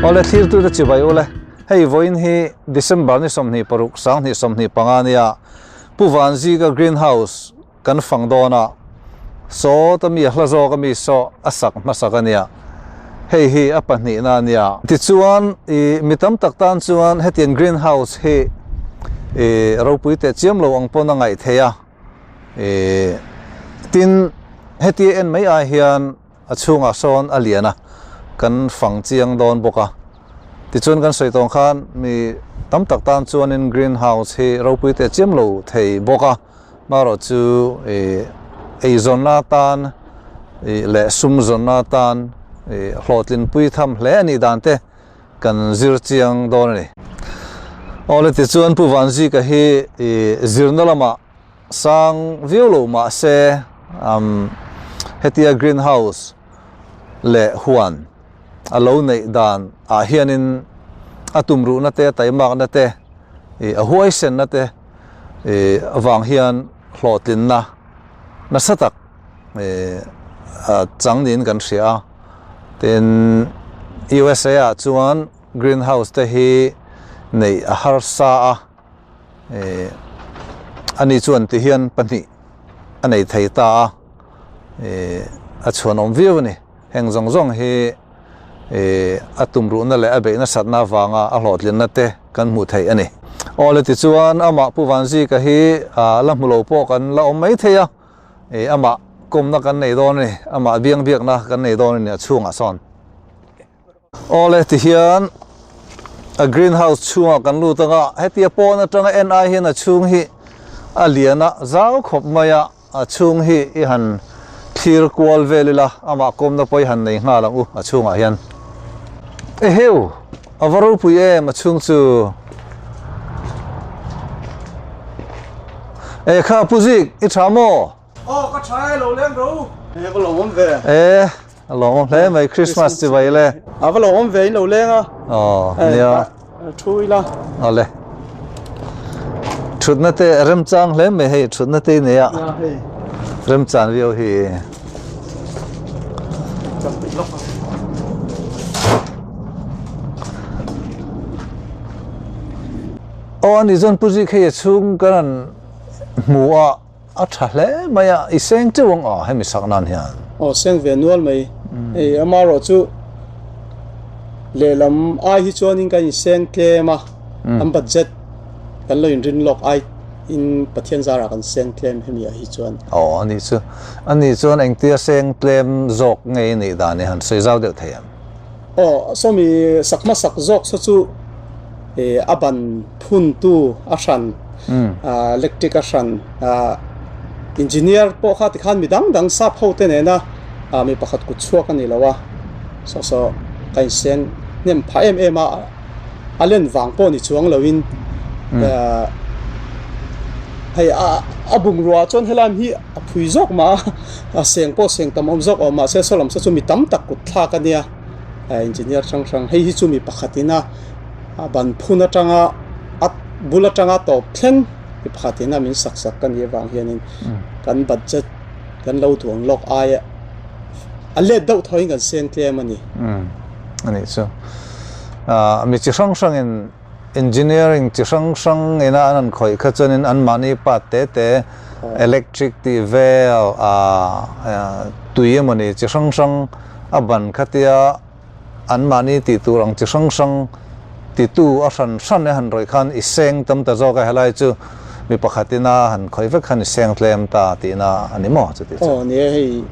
Awle thlirtute chibai ule, hei vawiin hi December ni 26 2025 nia Pu Vanzika Green House kan fang dawn a, sawt ami a hla zawk ami saw a sak hmasak a nia, hei hi a pahnihna a nia. Tichuan i mi tam tak tan chuan hetiang Green House hi i ropui teh chiam lo ang pawn a ngaih theih a, i tin hetia en mai ai hian a chhungah sawn a lian a, kan fang chiang dawn bawk a. Tichuan kan sawi tawng khan mi tam tak tan chuanin Green House hi ropui teh chiam lo thei bawk a. Marawh chu i eizawnna atan leh sum zawnna atan i hlawhtlinpui tham hle a nih dan te kan zir chiang dawn a ni. Awle tichuan Pu Vanzika hi i zirna lamah sang viau lo mah se hetia green house leh huan a lo neih dan ah hianin a tumruhna te a taimakna te i a huaisenna te avang hian hlawhtlinna nasa tak chang niin kan hria a. Tin, USA ah chuan green house te hi neih a harsa a, ani chuan ti hian pahnih a nei thei ta a, a chhuanawm viau a ni. Heng zawng zawng hi a tumruhna leh a beih nasatna avanga a hlawhtlinna te kan hmuh theih a ni. Aw le tichuan amah Pu Vanzika hi la hmu lo pawh kan la awm mai thei a, amah kawmna kan nei dawn a ni, amah biang biakna kan nei dawn a ni a chhungah sawn. Aw le tihian a green house chhungah kan lut anga hetia pawn atanga en ai hian a chhung hi a lian a zau khawp mai a. A chhung hi i han thlir kual vel ila, amah kawmna pawh i han nei nghal ang u a chhungah hian. Eheu! A va ropui em a chhung chu. E kha Pu Zik, i tha maw? Aw ka tha e, lo leng ro. E va lawmawm ve. E, a lawmawm hle mai, Christmas chibai le. A va lawmawm ve, in lo leng a. Aw, nia. Thu ila. Awle. Thutna te remchang hle mai hei thutna te nei a. Remchang viau hi. Aw ani chuan Pu Zik hei a chhung kan han hmu a a tha hle mai a i seng teuh ang a hemi sak nan hian. Aw seng ve nual mai. Hei amarawh chu lehlam ai hi chuanin kan inseng tlem a, an budget kan lo inrin lawk ai in Pathian zarah kan seng tlem hemi ah hi chuan. Aw ani chu ani chuan engtia seng tlem zawk nge i nih dan i han sawi zau deuh thei em? Aw sawmi sak hmasak zawk saw chu a ban phuntu a hran electric a hran engineer pawh kha tikhan mi dang dang sap ho te nena mi pakhat kut chhuak a ni lo a saw saw ka inseng hnem phah em em a a len vang pawh ni chuang lo in hei a bungrua chuan helai hi a phui zawk mah a a seng pawh seng tam awm zawk awm mahse saw lam saw chu mi tam tak kut thlak a nia engineer hrang hrang hei hi chu mi pakhat in a a ban phun atanga a bul atanga tawp thleng mi pakhat in a min sak sak ka nih avang hianin kan budget kan lo duang lawk aia a let deuh thaw in kan seng tlem a ni. Umm a nih chu. Ah mi chi hrang hrang in engineering chi hrang hrang ina an han khawih kha chuanin anmahni part te te electric tih vel ah tui emawni chi hrang hrang a ban khatia Anmahni tih tur ang chi hrang hrang titu a hran hran e han rawih khan i seng tam ta zawk a, helai chu mi pakhatin a han khawih vek khan i seng tlem ta tihna a ni maw chuti chu? Aw ni e hei.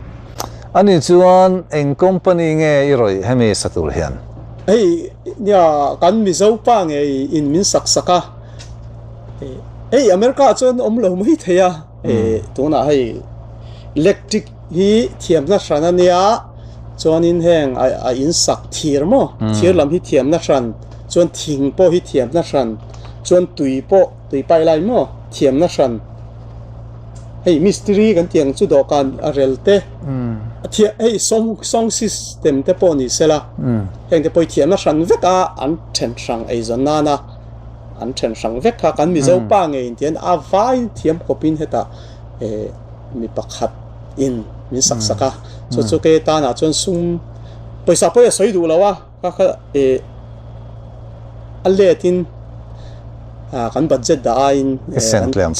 Ani chuan eng company nge i rawih hemi sa tur hian? Hei nia kan Mizo pa ngei in min sak sak a, hei America ah chuan awm lo mai thei a, tunah hei electric hi thiamna hran a nia. Chuanin heng a in sak thir maw? Thir lam hi thiamna hran, chuan thing pawh hi thiamna hran, chuan tui pawh, tui pai lai maw? Thiamna hran. Hei mistiri kan tih ang chu dawhkan a rel te, a thiah hei song song system te pawh ni sela, heng te pawh hi thiamna hran vek a an then hrang eizawn nana an then hrang vek kha kan Mizo pa ngei in tihian a vai thiam khawpin hetah mi pakhat in min sak sak a chu chu ke tan ah chuan sum pawisa pawh a sawi duh lo a kha kha e A let in kan budget dah aiin kan sem tlem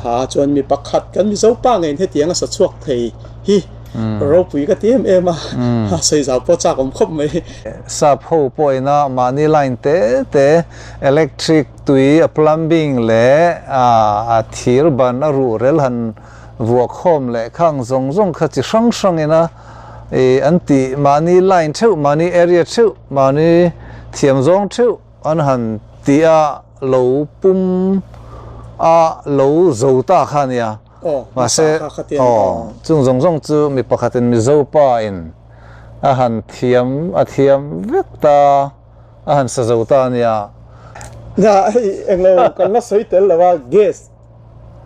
pha a, chuan mi pakhat kan Mizo pa ngeiin hetiang a sa chhuak thei hi ropui ka ti em em a, sawi zau pawh chak awm khawp mai. Sap ho pawhin a mahni line te te electric tui a plumbing leh a thir ban a ruhrel han vuah khawm leh khang zawng zawng kha chi hrang hrangin a an tih mahni line theuh mahni area theuh mahni thiam zawng theuh an han ti a lo pum a lo zo ta kha a nia mahse aw chung zawng zawng chu mi pakhatin Mizo pa in a han thiam a thiam vek ta a han sa zo ta a nia. Nia hei englo kan la sawi tel lo a gas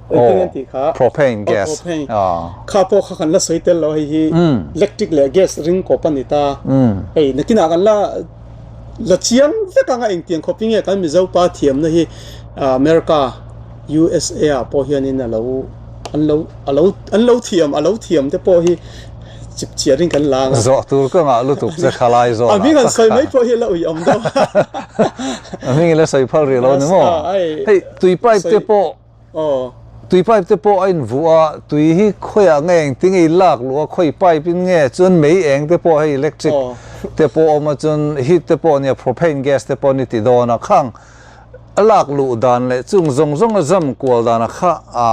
Engtin an tih kha? Propane gas. Propane. Kha pawh kha kan la sawi tel lo hei hi electric leh gas ring kawp a ni ta. Hei nakinah kan la la chiang vek anga engtiang khawp hi nge kan Mizo pa thiamna hi America, USA ah pawh hianin a lo an lo a lo an lo thiam a lo thiam te pawh hi chip chiar in kan la anga. Zawh tur ka ngah lutuk che khalai zawn ah. A hming an sawi mai pawh hi la ui awm deuh. A hming i la sawi phal rih lo ni maw? Hei tui pipe te pawh tui pipe te pawh a invuh a, tui hi khawiah nge engtin nge i lak luh a, khawi pipe in nge chuan mei eng te pawh hei electric te pawh a awm a chuan heat te pawh nia propane gas te pawh ni ti dawn a khang a lak luh dan leh chung zawng zawng a zam kual dan a kha a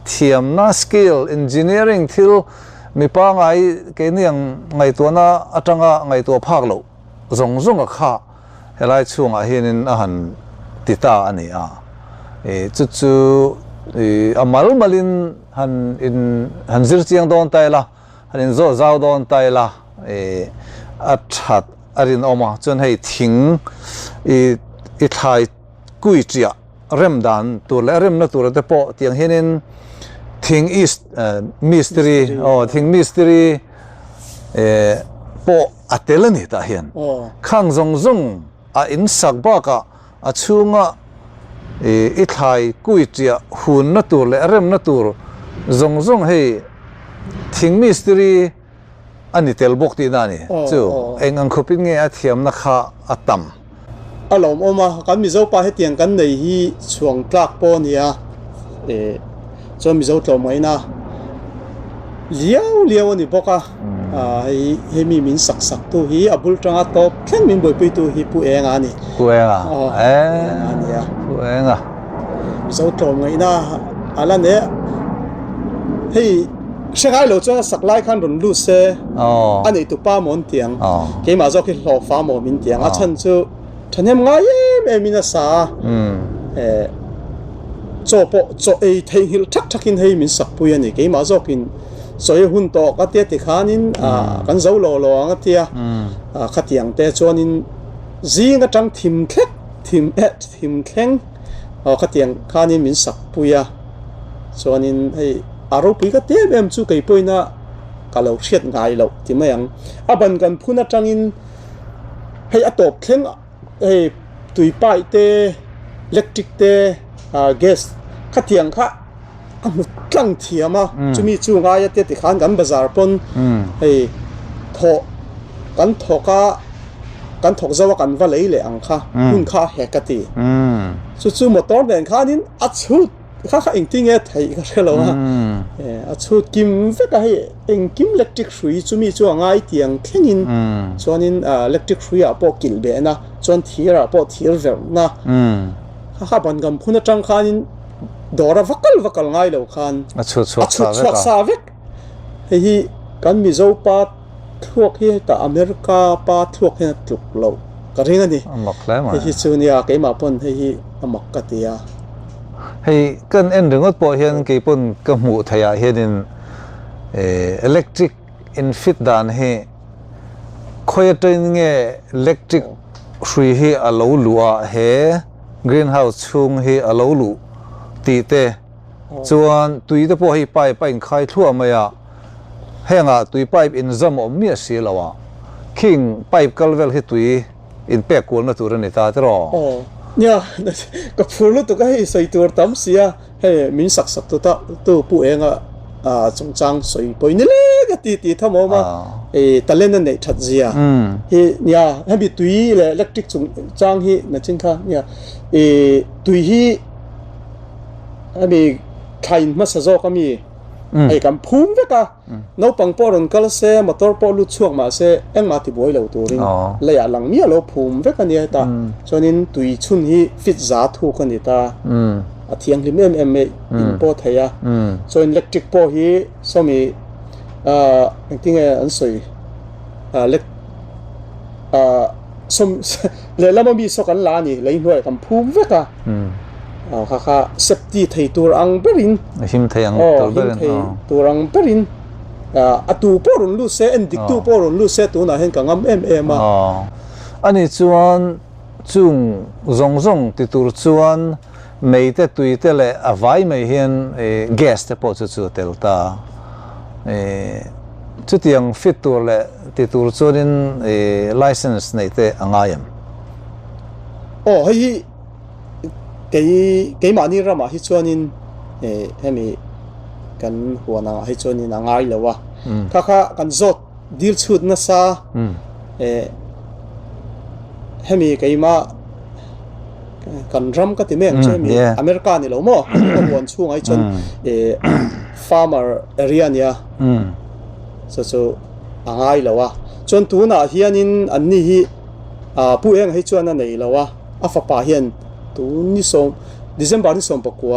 thiamna skill engineering thil mi pangai keini ang ngaihtuahna atanga ngaihtuah phak loh zawng zawng a kha Helai chhungah hianin a han ti ta a ni a, chu chu a mal malin han in han zir chiang dawn ta ila, han in zawh zau dawn ta ila a that a rinawm a, chuan hei thing i i thlai kui chiah rem dan tur leh a remna tura te pawh tiang hianin thing is mistiri aw thing mistiri pawh a tel a ni tah hian khang zawng zawng a in sak bakah a chhunga i thlai kui chiah hunna tur leh a remna tur zawng zawng hei thing mistiri a ni tel bawk tihna a ni chu eng ang khawpin nge a thiamna kha a tam. A lawmawm a, kan Mizo pa hetiang kan nei hi chhuang tlak pawh a nia, chuan Mizo tlawmngaihna liau liau a ni bawk a, hei hemi min sak sak tu hi a bul tanga tawp thleng min buaipui tu hi Pu Enga a ni. Pu Enga, a nia. Pu Enga. Mizo tlawmngaihna a la nei a, hei hre ngai lo chuan a sak lai khan rawn lut se a nei tu pa maw an ti ang, keimah zawk hi hlawhfa maw min ti ang, a chhan chu thahnem ngai em em in a sa a, chaw pawh chaw ei theihnghilh thak thak in hei min sak pui a ni, keimah zawk in chaw ei hun tawh ka tia tikhan in kan zo lo lo ang a tia, khatiang te chuan in zing atang thim thlek thim eh thim thleng aw khatiang khanin min sak pui a chuanin hei a ropui ka ti em em chu kei pawhin a ka lo hriat ngai loh ti mai ang a ban kan phun atangin hei a tawp thleng hei tui pipe te electric te ah gas khatiang kha a hmu tlang thiam a chumi chu ngaia te tikhan kan bazar pawn hei thawh kan thawk a kan thawk zo a kan va lei leh ang kha hun kha a hek a ti chu chu motor nen khanin a chhut kha kha engtin nge theih ka hre lo a a chhut kim vek a hei engkim electric hrui chumi chu a ngai tiang thlengin chuanin electric hrui ah pawh kilh behna chuan thir ah pawh thir verhna kha kha ban gam phun atang khanin Dawra va kal va kal ngai lo khan a chhut chhuak sa vek. Hei hi kan Mizo pa thluak hi hetah America pa thluak hian a tluk loh ka ring a ni. A mak hle mai. Hei hi chu nia keimah pawn hei hi a mak ka ti a. Hei kan en ringawt pawh hian kei pawn ka hmuh theih ah hianin electric in fit dan hi khawi atangin nge electric hrui hi a lo luh a he Green house chhung hi a lo luh tih te chuan tui te pawh hei pipe a inkhai thluah mai a, hengah tui pipe inzam awm miah si lo a, khing pipe kal vel hi tui inpek kualna tur a ni ta tiraw? Aw nia, ka phur lutuk a hei sawi tur tam si a, hei min sak sak tu ta tu Pu Enga. chungchang sawi pawh ni lek a ti tih tham a awm a, talent a neih that zia hi nia hemi tui leh electric chungchang hi nachin kha nia tui hi hemi thla in hmasa zawk ami hei kan phum vek a. Naupang pawh rawn kal se, motor pawh lut chhuak mah se, engmah ti buai lo turin leiah lang miah lo phum vek a nia heta. Chuanin tui chhun hi fit za thuk a ni ta. A thianghlim em em mai in pawh thei a. Chuan electric pawh hi sawmi engtinge an sawi sawm lehlam ami saw kan la a ni lei hnuaiah kan phum vek a. Kha kha safety thei tur ang berin him thei ang tur berin him thei tur ang berin a tu pawh rawn lut se en dik tu pawh rawn lut se tunah hian ka ngam em em a. Ani chuan chung zawng zawng ti tur chuan mei te tui te leh a vai mai hian gas te pawh chu chu a tel ta chutiang fit tur leh ti tur chuanin license neih te a ngai em? Aw hei hi Kei keimahni ramah hi chuanin eh hemi kan huan angah hi chuanin a ngai lo a. Kha kha kan zawt dil chhut nasa eh hemi keimah kan ram ka ti mai ang che hemi America ni lo maw ka huan chhungah hi chuan eh farmer area ania chu chu a ngai lo a. Chuan tunah hianin anni hi ah Pu Enga hi chuan a nei lo a. A fapa hian tun ni sawm December ni 19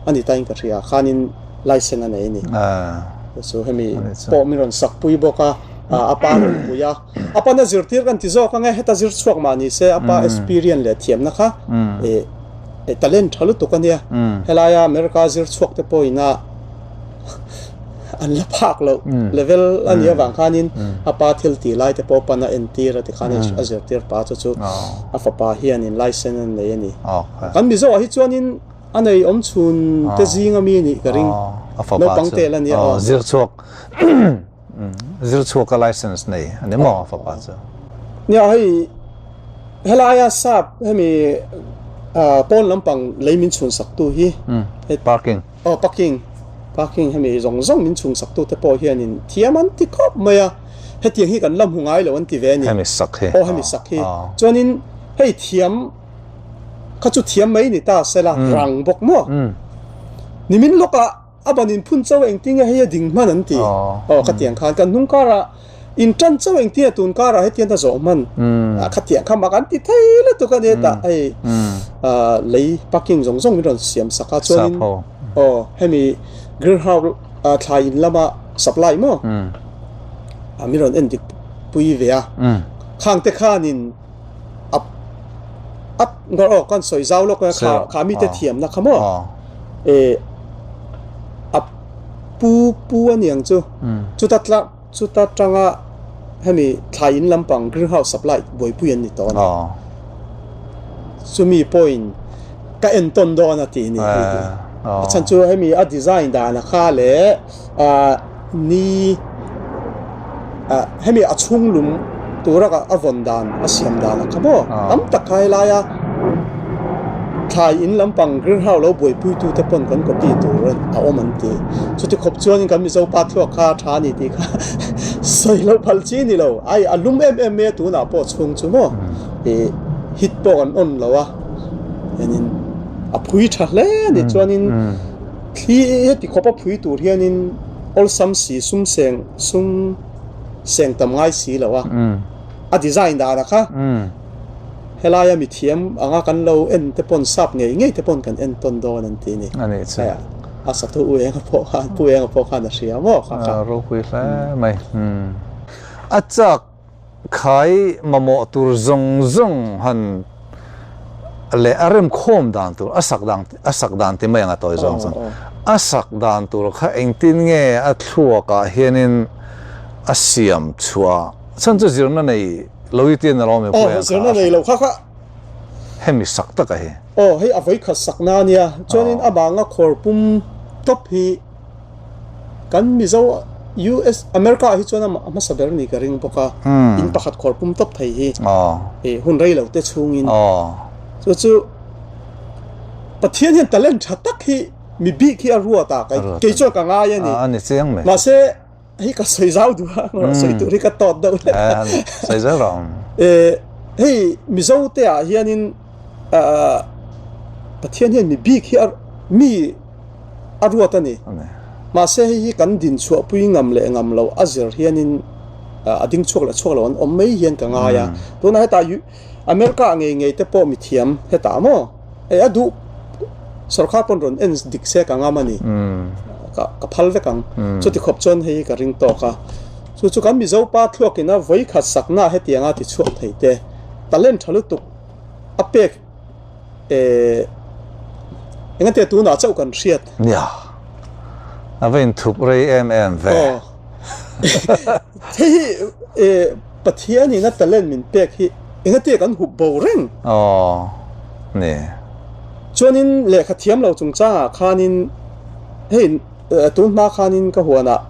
a ni tain ka hria khanin license a nei a ni. Chu hemi pawh min rawn sak pui bawk a, a pa rawn pui a. A pan a zirtir kan ti zawk ang e, heta zir chhuak mah ni se a pa experience leh thiamna kha eh talent tha lutuk a nia. Helaia America zir chhuak te pawhin a An la phak loh level a nih avang khanin a pa thil tih lai te pawh pan a entir a tikhan a zirtir pa chu chu a fapa hianin license a nei a ni. Kan Mizo ah hi chuanin a nei awm chhun te zing ami a nih ka ring. Naupang tel a nia aw. Zir chhuak zir chhuak a license nei a ni maw a fapa chu? Nia hei helaia sap hemi pawn lampang lei min chhun sak tu hi parking. Aw parking parking hemi zawng zawng min chhung sak tute pawh hianin thiam an ti khawp mai a, hetiang hi kan la hmu ngai lo an ti ve a ni. Hemi sak hi. Aw hemi sak hi. Chuanin hei thiam kha chu thiam mai ni ta sela rang bawk maw? Nimin lawkah a ban in phun chauh engtin nge hei a ding hman an ti. Aw khatiang khan kan hnung karah In tan chauh engtin a tun karah hetiang ta zawh hman a khatiang kha mak an ti thei lutuk a ni hetah hei lei parking zawng zawng min rawn siam sak a chuanin aw hemi greenhouse thlai in lama supply maw a min rawn en dik pui ve a khang te khanin a a aw kan sawi zau lawk a kha kha mite thiamna kha maw e a pu pu a niang chu chuta tla Chuta tanga hemi thlai in lampang greenhouse supply buaipui an ni tawh a ni. Chumi pawhin ka entawn dawn a tih ni hei hi. A chhan chu hemi a design dan a kha leh ni hemi a chhung lum tura a vawn dan a siam dan a kha maw tam tak kha helaia Thlai in lampang greenhouse lo buaipuitu te pawn kan copy tur a awm an ti. Chuti khawp chuanin kan Mizo pa thluak kha a tha a ni tih kha sawi loh phal chi a ni lo. Ai a lum em em mai a tunah pawh chhung chu maw ih hit pawh kan on lo a hianin a phui tha hle a ni. Chuanin thli heti khawp a phui tur hianin awlsam si sum seng sum seng tam ngai si lo a a design dan a kha. Helaia mithiam anga kan lo en te pawn sap ngei ngei te pawn kan en tawn dawn an ti a ni. A nih chu. A satu U Enga pawh khan Pu Enga pawh khan a hria maw kha kha. Ropui hle mai. A chak khai mamawh tur zawng zawng han leh a remkhawm dan tur a sak dan a sak dan ti mai ang a tawi zawng chuan a sak dan tur kha engtin nge a thluakah hianin a siam chhuah chhan chu zirna nei Lo i tian alawm e pui ang kha. Nei lo kha kha. Hemi sak tak a hi. Aw hei a vawi khat sak na ania. Chuanin a banga khawr pum top hi kan Mizo US America ah hi chuan a hmasa ber ni ka ring bawk a. In pakhat khawr pum top thei hi. Aw. Hun rei lo te chhungin. Aw. Chu chu Pathian hian talent tha tak hi. mi bik hi a ruat a kei chuan ka ngai a ni. A ni chiang mai. Mahse hei ka sawi zau duh a, sawi tur hi ka tawt deuh hlek a. Sawi zel rawh. Hei Mizo te ah hianin Pathian hian mi bik hi mi a ruat a ni. Mahse hei hi kan din chhuah pui ngam leh ngam lo a zir hianin a ding chhuak leh chhuak lo an awm mai hian ka ngai a. Tunah hetah America ah ngei ngei te pawh mithiam hetah maw hei a duh sorkar pawn rawn en dik se ka ngam a ni. Ka phal vek ang. Chuti khawp chuan hei hi ka ring tawk a. Chu chu kan Mizo pa thluakin a vawikhat sakna hetianga ti chhuak thei te talent tha lutuk a pek eh engate tunah chauh kan hriat. Nia, a va inthup rei em em ve. Aw. Hei hi eh Pathianin a talent min pek hi engate kan hup bo reng. Aw, ni. Chuanin lehkha thiam lo chungchangah khanin hei tun hma khanin ka huanah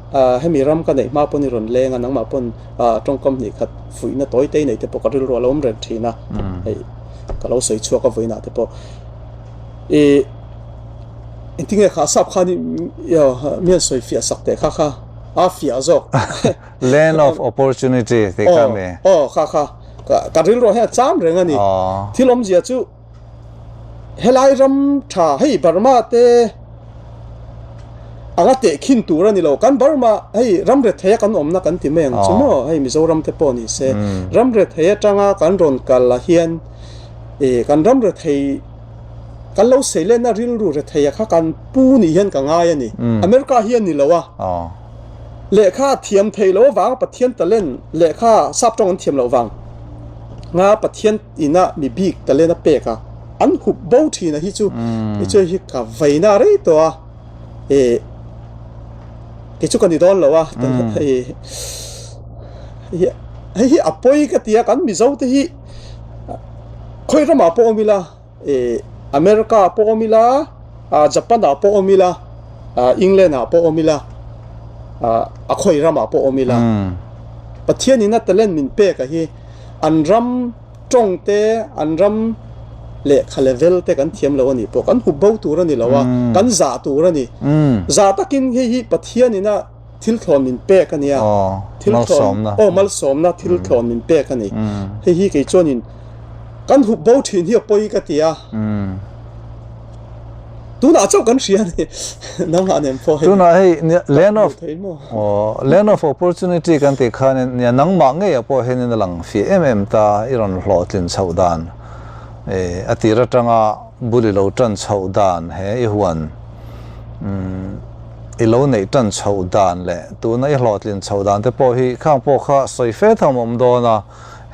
hemi ram ka neih hma pawn i rawn leng a, nangmah pawn tawngkam hnih khat fuihna tawi te i neih te pawh ka rilru a lo awm reng thin a, hei ka lo sawi chhuak a vawiinah te pawh i engtinge kha sap khan mi an sawi fiah sak teh kha kha a fiah zawk. Land of opportunity tih kha mi. Aw kha kha ka rilru hian a cham reng a ni. Thil awmzia chu Helai ram tha hei Burma te anga tehkhin tur a ni lo. Kan Burma hei ram rethei a kan awmna kan ti mai ang chu maw? Hei Mizoram te pawh ni se. Ram rethei atanga kan rawn kal ah hian eh kan ram rethei kan lo sei lenna rilru rethei a kha kan pu nih hian ka ngai a ni. America hi a ni lo a. Lehkha thiam theih loh avanga Pathian talent lehkha sap tawng an thiam loh vang nga Pathian ina mi bik talent a pek a, an hup bo thin a hi chu i chu hi ka vaina rei tawh a, eh kei chu ka ni dawn lo a, hei hei hi a pawi ka ti a, kan Mizo te hi khawi ramah pawh awm ila eh America ah pawh awm ila ah Japan ah pawh awm ila ah England ah pawh awm ila ah a khawi ramah pawh awm ila Pathian ina talent min pek a hi. An ram tawng te, an ram lehkha level te kan thiam lo a nih pawh kan hup bo tur a ni lo a, kan zah tur a ni. Zah takin hei hi Pathianin a thil thlawn min pek a nia, thil thlawn, aw malsawmna thil thlawn min pek a ni. Hei hi kei chuanin kan hup bo thin hi a pawi ka ti a. Tunah chauh kan hria a ni, nangmah nen pawh hei. Tunah hei land of land of opportunity kan tih khanin nia nangmah ngeiah pawh hianin a lang fih em em ta i rawn hlawhtlin chhoh dan a tir atanga bul i lo tan chhoh dan he i huan i lo neih tan chhoh dan leh tuna i hlawhtlin chhoh dan te pawh hi khang pawh kha sawi fe tham a awm dawn a.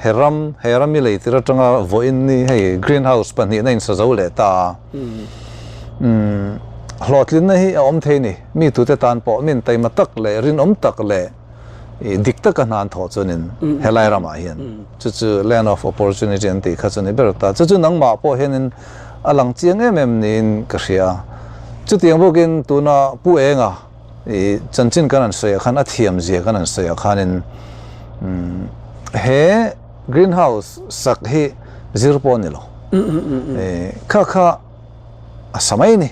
He ram, he ram i lei tir atanga vawiin ni hei green house pahnihna in sa zo leh ta a. Umm hlawhtlinna hi a awm thei ni. Mi tute tan pawh min taima tak leh rinawm tak leh i dik taka hna an thawh chuanin helai ramah hian chu chu land of opportunity an tih kha chu ni ber ta. Chu chu nangmah pawh hianin a lang chiang em em niin ka hria a. Chutiang bawkin tuna Pu Enga I chanchin kan han sawi ah khan a thiam zia kan han sawi ah khanin he green house sak hi zir pawh a ni lo. Kha kha a sa mai a ni.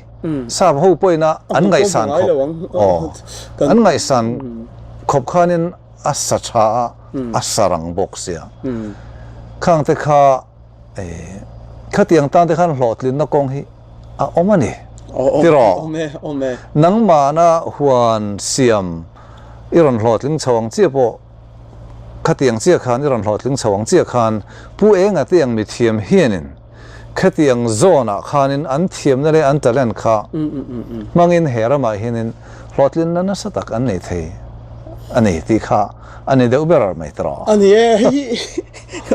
Sap ho pawhin a an ngaihsan khawp aw an ngaihsan khawp khanin a sa tha a a sa rang bawk sia. Khang te kha Khatiang tan te khan hlawhtlinna kawng hi a awm a ni. Tiraw? Nangmahna huan siam i rawn hlawhtling chho ang chiah pawh khatiang chiah khan i rawn hlawhtling chho ang chiah khan Pu Enga te ang mithiam hianin khatiang zawnah khanin an thiamna leh an talent kha hmangin he ramah hianin hlawhtlinna nasa tak an nei thei a ni tih kha a ni deuh ber mai tiraw? A ni e, hei hi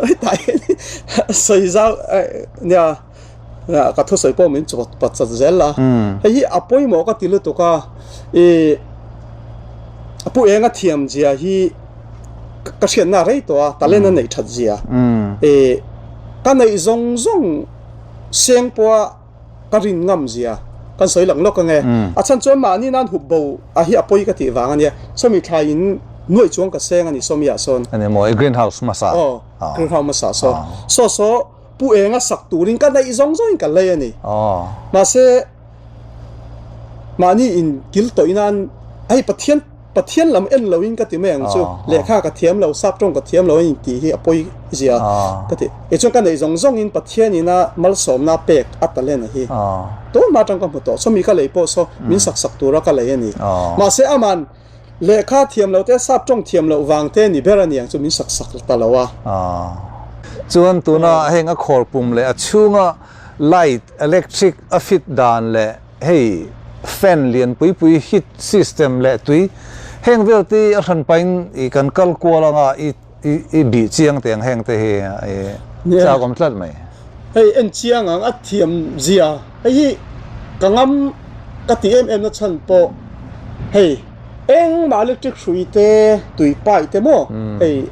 hetah hian sawi zau nia ka thusawi pawh min chawt pat chat zel a, hei hi a pawimawh ka ti lutuk a, ih Pu Enga thiam zia hi ka hriatna a rei tawh a, talent a neih that zia, ih ka neih zawng zawng seng pawha ka rin ngam zia kan sawi lang lawk ange. A chhan chuan mahni nan hup bo a hi a pawi ka tih vang ania. Sawmi thlai in nuaih chuang ka seng a ni sawmi ah sawn. Ani maw i green house hmasa? Aw, green house hmasa saw. Saw saw pu enga sak turin ka neih zawng zawngin ka lei a ni. Mahse. Mahni in kil tawih nan hei Pathian Pathian lam en lo in ka ti mai ang chu lehkha ka thiam lo sap tawng ka thiam lo a in tih hi a pawi zia ka ti. Kei chuan ka neih zawng zawng in Pathian ina malsawmna pek a talent a hi tun hma atang ka hmu tawh. Sawmi ka lei pawh saw min sak sak tura ka lei a ni. Mahse aman Lehkha thiam lo te, sap tawng thiam loh vang te ni ber a niang chu min sak sak ta lo a. Chuan tuna heng a khawr pum leh a chhunga light, electric, a fit dan leh hei fan lian pui pui heat system leh tui heng vel te a hran pahin i kan kal kual anga i i bih chiang teh ang heng te hi i chak awm tlat mai. Hei en chiang ang a thiam zia hei hi ka ngam ka ti em em na chhan pawh hei engmah electric hrui te tui pipe te maw hei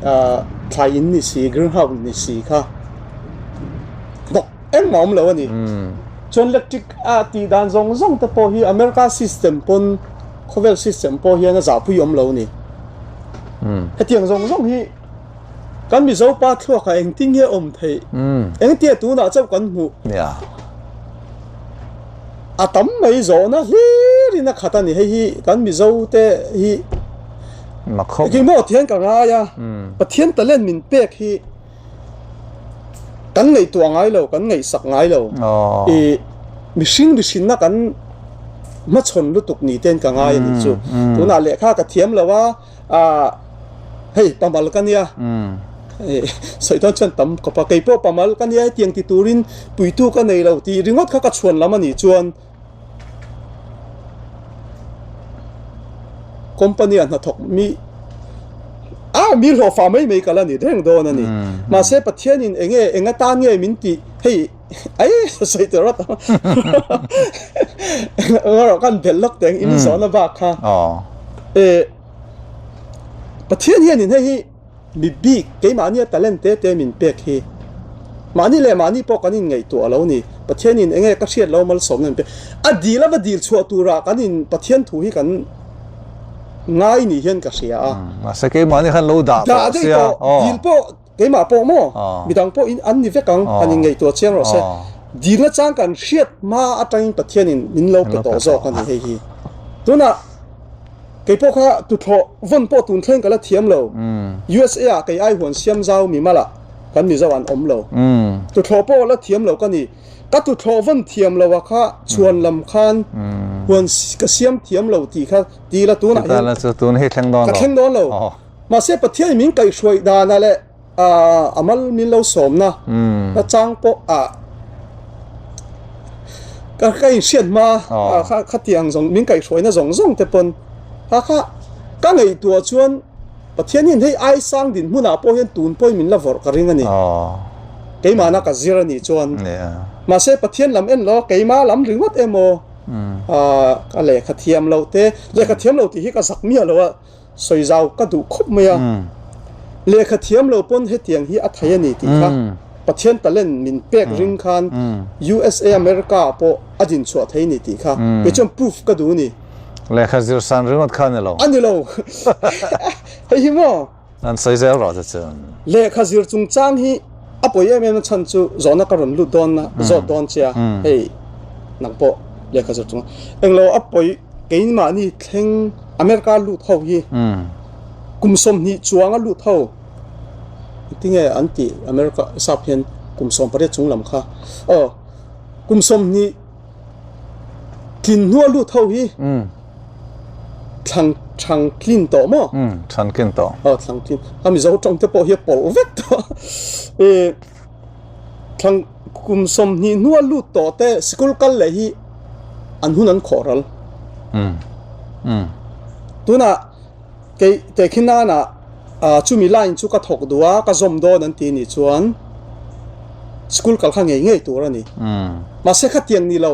thlai in ni si green house ni si kha bawk engmah awm lo a ni. Chuan electric a tih dan zawng zawng te pawh hi America system pawn khawvel system pawh hian a zahpui awm lo a ni. Hetiang zawng zawng hi kan Mizo pa thluakah engtin nge awm theih? Engtia tunah chauh kan hmuh? A tam mai zawhna hlirin a khat a ni. Hei hi kan Mizo te hi engmaw thian ka ngai a, Pathian talent min pek hi kan ngaihtuah ngai lo, kan ngaihsak ngai lo. I mihring mihrinna kan hmachhawn lutuk ni ten ka ngai a nih chu. Tunah lehkha ka thiam lo a, hei pamal ka nia, sawi dawn chuan tam khawp a, kei pawh pamal ka nia hetiang ti turin puitu ka nei lo tih ringawt kha ka chhuan lam a nih chuan Company a hnathawk mi a mi hlawhfa mai mai kal a ni reng dawn a ni. Mahse Pathianin eng nge eng atan nge min tih hei ai sawi tur a tam erawh kan belh lawk teng in zawhna bak kha e Pathian hianin hei hi Mi bik, keimahnia talent te te min pek hi mahni leh mahni pawh kan inngaihtuah a lo ni. Pathianin enge ka hriat lo malsawmna min pek. A dil ava dil chhuah turah kan in Pathian thu hi kan ngai ni hian ka hria a. Mahse keimahni khan lo dah tawh sia. Dah daih tawh, dil pawh keimah pawh maw? Midang pawh in an ni vek ang, han inngaihtuah chiang rawh se. Dilna chang kan hriat hma atangin Pathianin min lo pe tawh zawk a ni hei hi. Tunah. Kei pawh kha tuthlawh vawn pawh tun thleng ka la thiam lo. USA ah kei ai huan siam zau mi mal ah kan Mizo an awm lo. Tuthlawh pawh la thiam lo ka ni. Ka tuthlawh vawn thiam lo a kha chhuan lam khan huan ka siam thiam lo tih kha ti la tunah hian ka thleng dawn lo. Mahse Pathian in min kaihhruai dan ah leh a mal min lo sawmna na chang pawh a ka ka inhriat hma kha khatiang zawng min kaihhruaina zawng zawng te pawn kha kha ka ngaihtuah chuan Pathian hian hei ai sang din hmunah pawh hian tun pawhin min la vawrh ka ring a ni. Keimahna ka zir a nih chuan mahse Pathian lam en lo keimah lam ringawt emaw ka lehkha thiam loh te lehkha thiam lo tih hi ka zak miah lo a. Sawi zau ka duh khawp mai a, lehkha thiam lo pawn hetiang hi a thei a ni tih kha Pathian talent min pek ring khan USA America ah pawh a din chhuah thei ni tih kha kei chuan proof ka duh a ni. Lehkha zir san ringawt kha a ni lo. A ni lo. Hei hi maw? An sawi zel rawh che chuan. Lehkha zir chungchang hi a pawi em em a chhan chu zawhna ka rawn lut dawn a, zawt dawn che a, hei nang pawh lehkha zir chung englo a pawi keimahni thleng America lut ho hi kum 20 chuanga lut ho tinge an tih America sap hian kum 18 chung lam kha aw kum 20 tlin hnua lut ho hi thlang thlang tlin tawh maw thlang tlin tawh aw thlang tlin a Mizo tawng te pawh hi a pawlh vek tawh e thlang kum 20 hnua lut tawh te sikul kal leh hi an hun an khawh ral tunah kei tehkhin nana chumi line chu ka thawk duh a ka zawm dawn an ti nih chuan school kal kha ngei ngei tur a ni mahse khatiang ni lo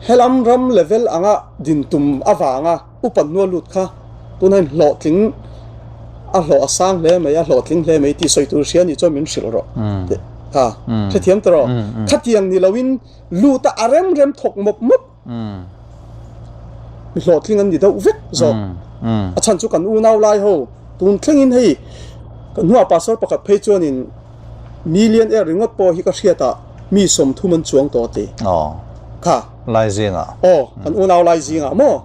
helam ram level anga din tum avanga upa hnua lut kha tunah hian hlawhtling a hlawh a sang hle mai a hlawhtling hle mai tih sawi tur hria nih chuan min hrilh rawh kha hrethiam ta rawh khatiang ni loin lut a a rem rem thawk mawp mawp mi hlawhtling an ni deuh vek zawk a chhan chu kan unau lai ho tun thlengin hei kan hnuah pastor pakhat phei chuanin million air ringawt pawh hi ka hriatah mi 30 an chuang tawh a ti kha. Lai zingah. Aw, kan unau lai zingah maw?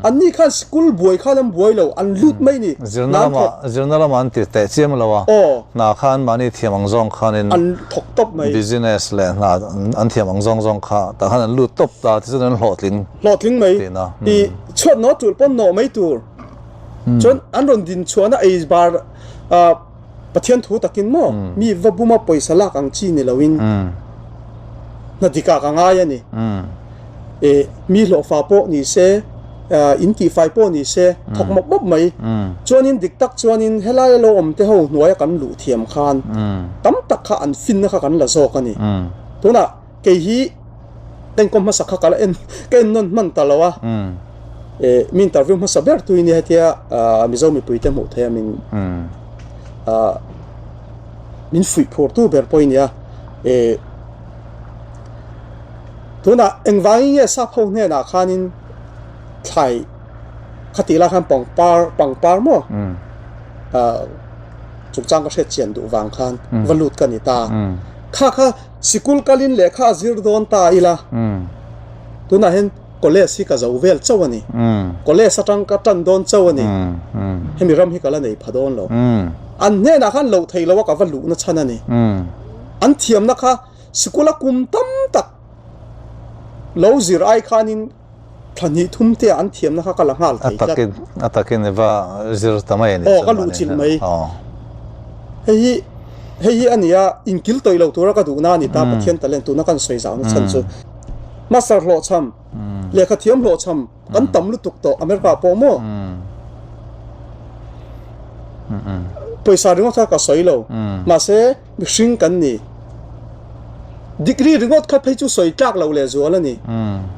An ni khan sikul buai khan an buai lo, an lut mai ni. Zirna lamah, zirna lamah an ti teh chiam lo a. Aw. Hna khan mahni thiam ang zawng khanin. An thawk tawp mai. Business leh hna an thiam ang zawng zawng kha tah khan an lut tawp ta, tichuan an hlawhtling. Hlawhtling mai. Tihna. I chhuat nawh tur pawn nawh mai tur. Chuan an rawn din chhuahna ei bar Pathian thu takin maw mi va buma pawisa lak ang chi ni loin hna dikah ka ngai a ni. E mi hlawhfa pawh ni se, in tihfai pawh ni se, thawk mawp mawp mai. Chuanin dik tak chuanin helai lo awm te ho hnuaia kan luh thiam khan tam tak kha an finna kha kan la zawk a ni. Tunah Kei hi ka inkawm hmasa kha ka la en ka en nawn hman ta lo a, eh mi interview hmasa ber tu hi nia hetia Mizo mipui te hmuh theih a min min fuih phur tu ber pawh hi nia, eh tunah engvangin nge sap ho hnenah khanin thlai khatih lai khan pangpar pangpar maw chungchang ka hriat chian duh vang khan va lut ka ni ta, kha kha. Sikul kalin lehkha a zir dawn ta ila, tunah hian college hi ka zo vel chauh a ni. College atang ka tan dawn chauh a ni. Hemi ram hi ka la nei pha dawn lo. An hnenah khan loh theih loh a ka va luhna chhan a ni. An thiamna kha sikula kum tam tak lo zir ai khanin thla hnih thum te ah an thiamna kha ka la nghal thei tlat. A takin i va zir ta mai a ni. Aw ka luh chilh mai. Hei hi hei hi a nia inkil tawih lo tura ka duhna a ni ta Pathian talent tuna kan sawi zauhna chhan chu. Master hlawhchham, lehkha thiam hlawhchham kan tam lutuk tawh America ah pawh maw? Pawisa ringawt kha ka sawi lo. Mahse Mihring kan ni. Degree ringawt kha phei chu sawi tlak loh leh zual a ni.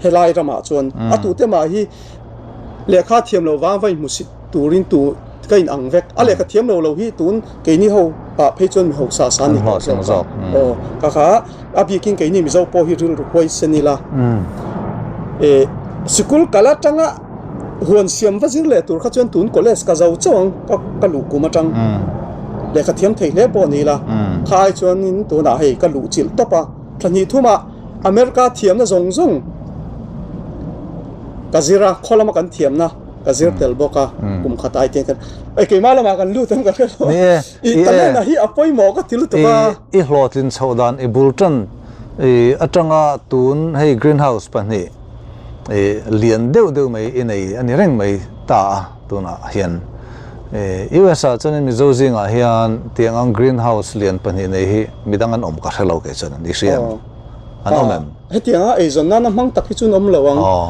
Helai ramah chuan a tute mah hi lehkha thiam loh vang va inhmusit turin tu ka in ang vek. A lehkha thiam lo lo hi tun keini ho ah phei chuan mi hausa sa ni tawh zawk a. Aw ka kha a bikin keini Mizo pawh hi rilru huaisen ila. E sikul kal atanga Huan siam va zir leh tur kha chuan tun college ka zo chauh ang ka ka luh kum atang lehkha thiam thei hle pawh ni ila kha ai chuanin tunah hei ka luh chilh tawp a thla hnih thumah America thiamna zawng zawng ka zir a khaw lama kan thiamna ka zir tel bawk a kum khat ai te hian kan keimah lamah kan lut ang ka hre lo i talent hi a pawimawh ka ti lutuk a. I hlawhtlin chhoh dan i bul tan atanga tun hei greenhouse pahnih lian deuh deuh mai i nei a ni reng mai ta a tunah hian US ah chuanin Mizo zingah hian tiang ang green house lian pahnih nei hi midang an awm ka hre lo kei chuan i hria em? An awm em? Hetianga eizawn nana hmang tak hi chu an awm lo ang. Aw,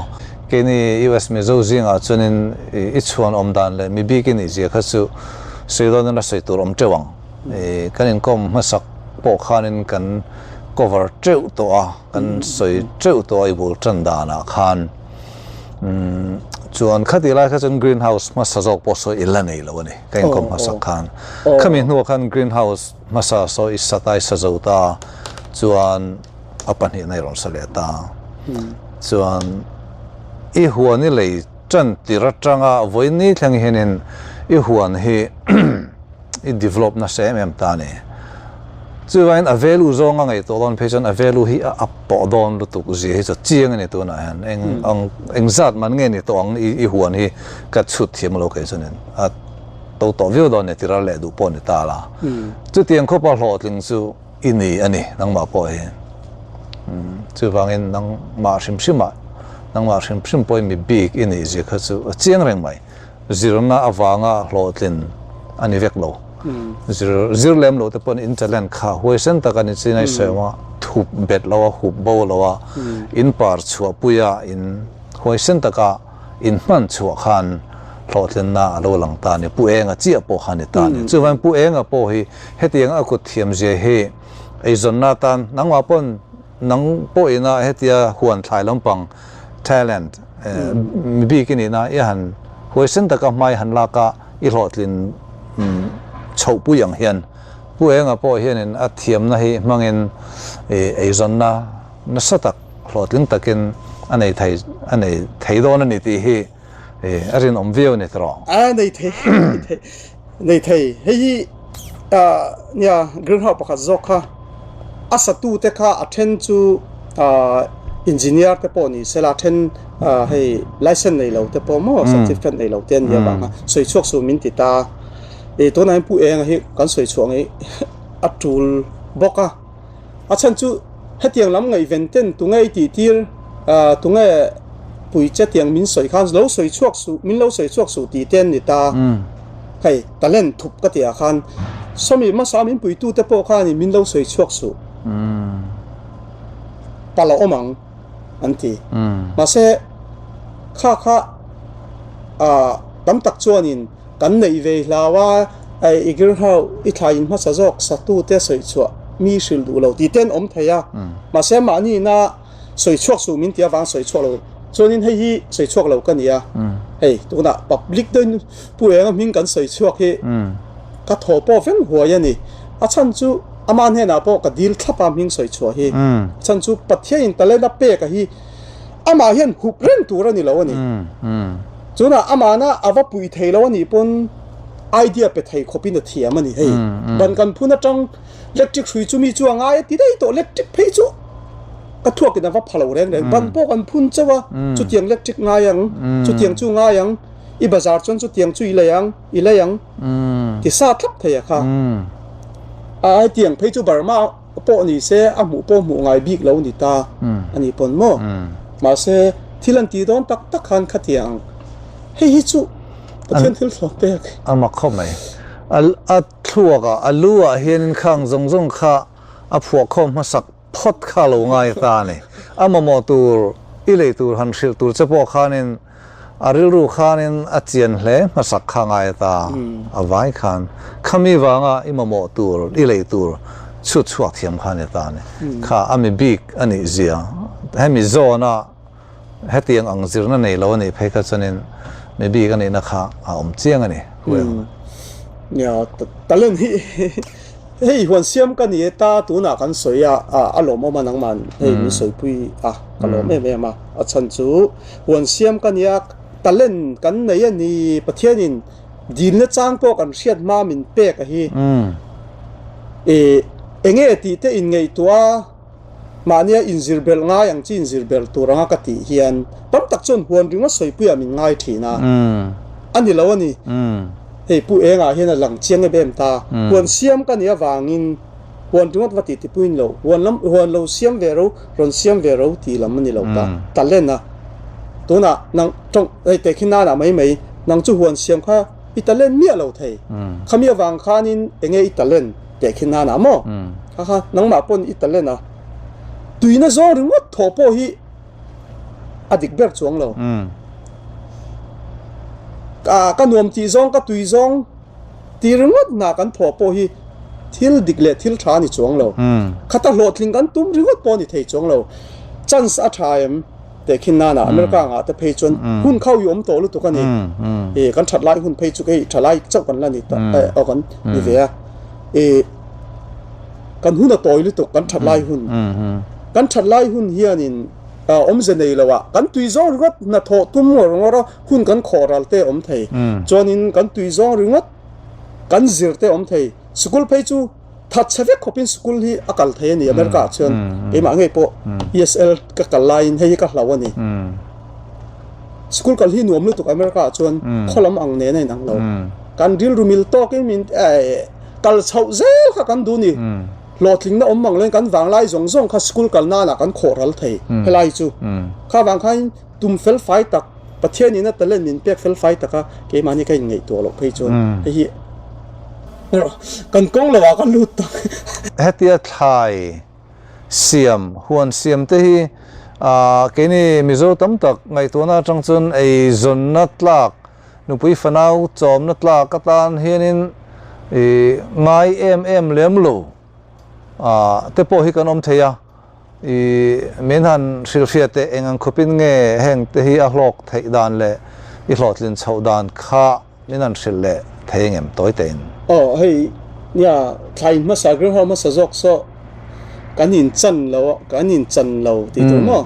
keini US Mizo zingah chuanin i chhuan awm dan leh mi bik i nih zia kha chu sawi dawn in a sawi tur awm teuh ang. Kan inkawm hmasak pawh khanin kan cover teuh tawh a. Kan sawi teuh tawh a i bul tan danah khan chuan khati lai kha chuan green house hmasa zawk pawh sawi i la nei lo a ni ka inkawm hmasak khan khami hnuah khan green house hmasa saw i sa ta i sa zo ta chuan a pahnihna i rawn sa leh ta chuan i huan i lei tan tir atanga vawiin thleng hianin i huan hi i develop nasa em em ta a ni. Chuvangin a value zawng a ngaihtuah dawn phei chuan a value hi a up tawh dawn lutuk zia hi chu chiang a ni tunah hian. Eng ang eng zat man nge ni tawh ang i i huan hi ka chhut thiam lo kei chuanin a to tawh viau dawn a ni tiral leh duh pawh ni ta la. Chutiang khawpa hlawhtling chu i ni a ni nangmah pawh hi. Chuvangin nangmah hrim hrimah nangmah hrim hrim pawhin mi bik i nih zia kha chu a chiang reng mai. Zirna avanga hlawhtlin a ni vek lo. Zir zir lem lo te pawn in talent kha huaisen tak a ni chin a i sawi a, thup bet lo a, hup bo lo a, in par chhuah pui a, in huaisen taka in hman chhuah khan hlawhtlinna a lo lang ta a ni. Pu Enga chiah pawh kha a ni ta a ni. Chuvangin Pu Enga pawh hi hetiang a kut thiamzia hi eizawnna atan nangmah pawn Nang pawhina hetia huan thlai lampang talent mi bik i nihna i han huaisen taka hmai han lak a i hlawhtlin chhoh pui ang hian Pu Enga pawh hianin a thiamna hi hmangin eizawnna nasa tak hlawhtling takin a nei thei a nei thei dawn a ni tih hi a rinawm viau a ni tawh. A nei thei nei thei hei hi nia greenhouse pakhat zawk kha a satu te kha a then chu. Engineer te pawh ni sela then hei license nei lo te pawh maw certificate nei lo te an nia vanga sawi chhuak suh min ti ta. E tunah hian Pu Enga hi kan sawi chhuah ngei a tul bawk a. A chhan chu hetiang lam ngaihven ten tunge i tih tir tunge pui che tiang min sawi khan lo sawi chhuak suh min lo sawi chhuak suh tih te an ni ta. Hei talent thup ka tih ah khan sawmi hmasa min puitu te pawh khanin min lo sawi chhuak suh. Pal a awm ang an ti. Mahse kha kha tam tak chuanin kan neih ve hlau a, i girhau i thlai in hmasa zawk satute sawi chhuah mi hrilh duh lo tih te an awm thei a. Mahse mahniina sawi chhuak suh min ti avang sawi chhuak lo chuanin hei hi sawi chhuak lo ka ni a. Hei tunah public deuhin Pu Enga hming kan sawi chhuak hi ka thaw pawh veng huai a ni. A chhan chu ama hnenah pawh ka dil thlap a hming sawi chhuah hi. A chhan chu Pathianin talent a pek a hi amah hian hup reng tur a ni lo a ni. Chunah amahna a va pui thei lo a nih pawn idea pe thei khawpin a thiam a ni hei. Ban kan phun atang electric hrui chu mi chu a ngai a ti daih tawh electric phei chu ka thuakin a va pha lo reng reng. Ban pawh kan phun chauh a chutiang electric ngai ang chutiang chu ngai ang. I bazar chuan chutiang chu i lei ang, i lei ang ti sa thlap thei a kha. A hetiang phei chu Burma pawh ni se a hmuh pawh hmuh ngai bik lo ni ta a ni pawn maw. Mahse thil an tih dawn tak tak khan khatiang hei hi chu Pathian thil thlawk pek. A mak khawp mai. A thluak ah, a lu ah hianin khang zawng zawng kha a phuahkhawm hmasak phawt kha lo ngai ta a ni. A mamawh tur i lei tur han hrilh tur che pawh khanin A rilru khanin a chian hle hmasak kha ngai ta a vai khan khami vanga i mamawh tur i lei tur chhut chhuak thiam kha ni ta a ni. Kha a mi bik a nih zia hemi zawna hetiang ang zirna nei lo a nih phei kha chuanin mi bik a nihna kha a awm chiang a ni. Nia talent hi Hei huan siam ka ni e ta tunah kan sawi a, a lawmawm a nangman hei min sawipui a ka lawm em em a, a chhan chu huan siam ka nia talent kan nei a ni Pathianin dilna chang pawh kan hriat hma min pek a hi e enge tih te in ngaihtuah a mahnia inzir belh ngai ang chi inzir belh tur anga ka tih hian tam tak chuan huan ringawt sawipuiah min ngai thin a, a ni lo a ni. Hei Pu Engah hian a lang chiang em em ta. Huan siam ka nih avangin huan ringawt va tih tipuiin lo, huan lam huan lo siam ve ro, rawn siam ve ro tih lam a ni lo ta. Talent a tunah nang tawng hei tehkhin nanah mai mai nang chu huan siam kha i talent miah lo thei. Khami avang khanin enge i talent tehkhin nanah maw? Kha kha nangmah pawn i talent a tuina zawng ringawt thawh pawh hi a dik ber chuang lo. Ka nuam tih zawng, ka tui zawng ti ringawt hna kan thawh pawh hi thil dik leh thil tha a ni chuang lo. Khata hlawhtling kan tum ringawt pawh a ni thei chuang lo. Chance a tha em teh khin nana America angah te phei chuan hun kha ui awm tawh lutuk a ni. E kan that lai hun phei chu hei tha lai chauh kan la ni ta aw kan ni ve a. E kan hun a tawi lutuk kan that lai hun. Kan that lai hun hianin awmze nei lo ah kan tui zawng ringawt hnathawh tum ngawr ngawr a hun kan khawh ral te awm thei. Chuanin kan tui zawng ringawt kan zir te awm thei. Sikul phei chu that chhe vek khawpin sikul hi a kal thei a ni America ah chuan keimah ngei pawh ESL ka kal laiin hei hi ka hlau a ni. Sikul kal hi nuam lutuk America ah chuan khaw lam ang nen a inang lo. Kan rilru mil tawkin min kal chhoh zel kha kan duh ni. Hlawhtlingna awm mang loin kan vanglai zawng zawng kha school kal nanah kan khawh ral thei helai chu. Kha vang khain tum fel fai tak, Pathianin a talent min pek fel fai taka keimahni ka inngaihtuah loh phei chuan hei hi kan kawng lo ah ka lut tak. Hetia thlai siam, huan siam te hi keini Mizo tam tak ngaihtuahna atang chuan eizawnna tlak Nupui fanau chawmna tlak atan hianin i ngai em em lem lo te pawh hi kan awm thei a, i min han hrilhhriat teh eng ang khawpin nge heng te hi a hlawk theih dan leh i hlawhtlin chhoh dan kha min han hrilh leh thei engem tawi tein. Aw hei nia thlai hmasa green house hmasa zawk saw kan in chan lo kan in chan lo tih tur maw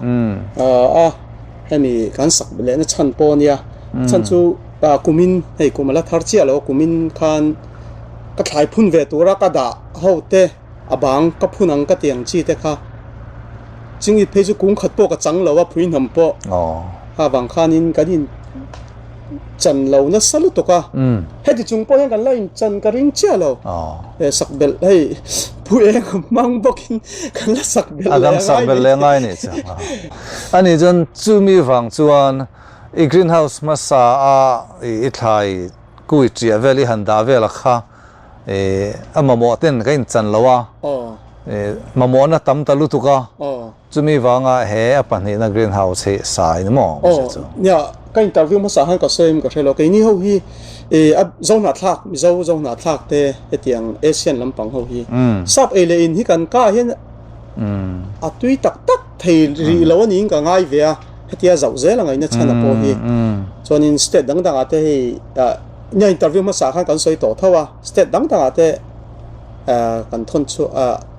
a hemi kan sak lehna chhan pawh ania chhan chu kumin hei kum ala thar chiah lo kumin khan ka thlai phun ve tura ka dah ho te a bang ka phun ang ka ti ang chi te kha. Chingit phei chu kung khat pawh ka chang lo a, phui hnam pawh. Ha vang khanin kan in chan lo nasa lutuk a. Heti chung pawh hian kan la in chan ka ring chiah lo. Sak belh hei pu eng hmang bawkin kan la sak belh leh a ngai. A dang sak belh leh a ngai nih chu. Ani chuan chumi vang chuan i greenhouse hmasa a i thlai kui chiah vel i han dah vel a kha a mamawh ten ka in chan lo a. Mamawhna tam ta lutuk a. Chumi vanga he a pahnihna greenhouse hi sa in maw awm se chu? Aw, nia, ka interview hmasa khan ka sawi ka hre lo. Keini ho hi a Zohnahthlak, Mizo Zohnahthlak te hetiang Asian lampang ho hi sap ei leh in hi kan kah hian a tui tak tak thei rih lo a niin ka ngai ve a, hetia zauh zel a ngaihna chhan a pawh hi. Chuanin state dang dangah te hei nia interview hmasa khan kan sawi tawh tho a, state dang dangah te kan thawn chu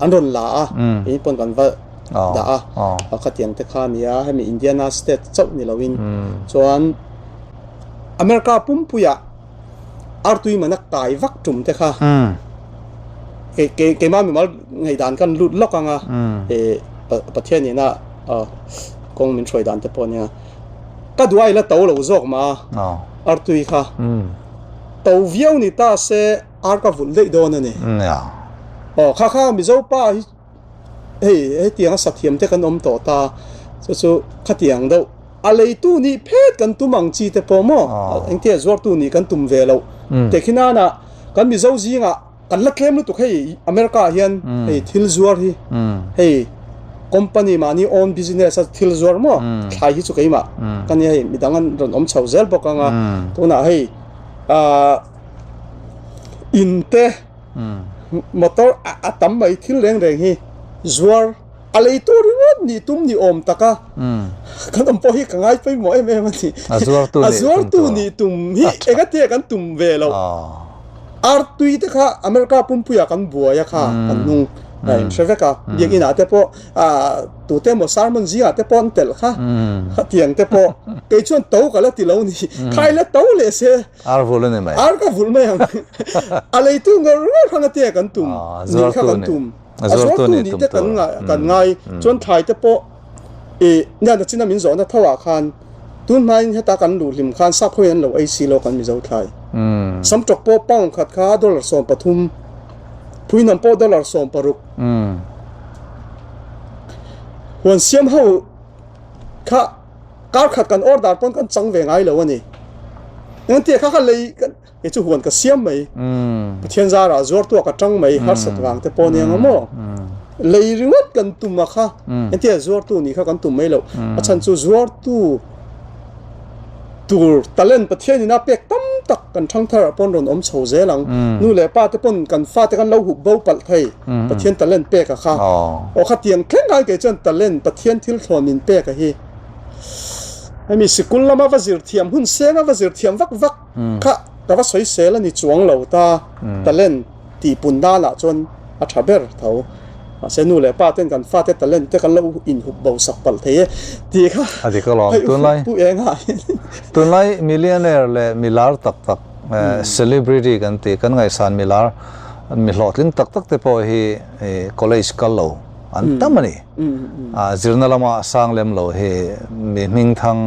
an rawn la a, keini pawn kan va dah a, khatiang te kha a ni a, hemi Indiana state chauh ni loin chuan America pumpuiah artui mana kai vak tum te kha keimah mimal ngaihdan kan lut lawk ang a, Pathian ina kawng min hruai dan te pawh a nia, ka duai la to lo zawk mah a artui kha to viau ni ta se. Ar ka vulh daih dawn a ni. Aw kha kha Mizo pa hi hei hetiang a sathiam te kan awm tawh ta chu chu khatiang deuh a leitu nih phet kan tum ang chi te pawh maw engtia zuartu nih kan tum ve loh tehkhi nana kan Mizo zingah kan la tlem lutuk hei America ah hian hei thil zuar hi hei company mahni own business a thil zuar maw thlai hi chu keimah ka nia hei midang an rawn awm chho zel bawk ang a tunah hei ah In te motor a tam mai thil reng reng hi zuar a lei tur ringawt nih tum ni awm tak a kan awm pawh hi ka ngai pawimawh em em a ni. A zuartu nih tum hi engatia kan tum ve loh. Artui te kha America pumpuiah kan buai a kha kan hnung a inhre vek a biakinn ah te pawh tute emaw sermon zingah te pawh an telh kha khatiang te pawh kei chuan to ka la ti lo ni khai la to leh se. Ar vulh a ni mai. Ar ka vulh mai ang. A leitu ngawr ngawr kha ngatia kan tum. Nih kha kan tum. A zuartu nih te kan kan ngai. Chuan thlai te pawh i nia nachina min zawhna tho ah khan tun hmain heta kan luh hlim khan sap ho in an lo ei si lo kan Mizo thlai. Samtawk pawh pound khat kha dollar 13, phuihnam pawh dollar 16. Huan siam ho kha Kar khat kan order pawn kan chang ve ngai lo a ni. Engtia kha kha lei kan e chu huan ka siam mai. Pathian zarah zuar tuah ka tang mai harsat vang te pawh nia nga maw. Lei ringawt kan tum a kha engtia zuartu nih kha kan tum mai lo. A chhan chu zuartu tur talent Pathian in a pek tam tak kan thang thar ah pawn rawn awm chho zel ang. Nu leh pa te pawn kan fa te kan lo hup bo palh thei Pathian talent pek a kha. Aw khatiang thleng khan kei chuan talent Pathian thil thlawn min pek a hi. Hemi sikul lama va zir thiam hun senga va zir thiam vak vak kha ka va sawi sel a ni chuang lo ta talent tih pun danah chuan a tha ber tho. Mahse nu leh pa ten kan fate talent te kan lo inhup bo sak palh thei e tih kha A dik alawm tunlai pu engah hian. Tunlai millionaire leh milar tak tak celebrity kan tih kan ngaihsan milar mi hlawhtling tak tak te pawh hi college kal lo an tam a ni. Zirna lama sang lem lo hi mi hmingthang,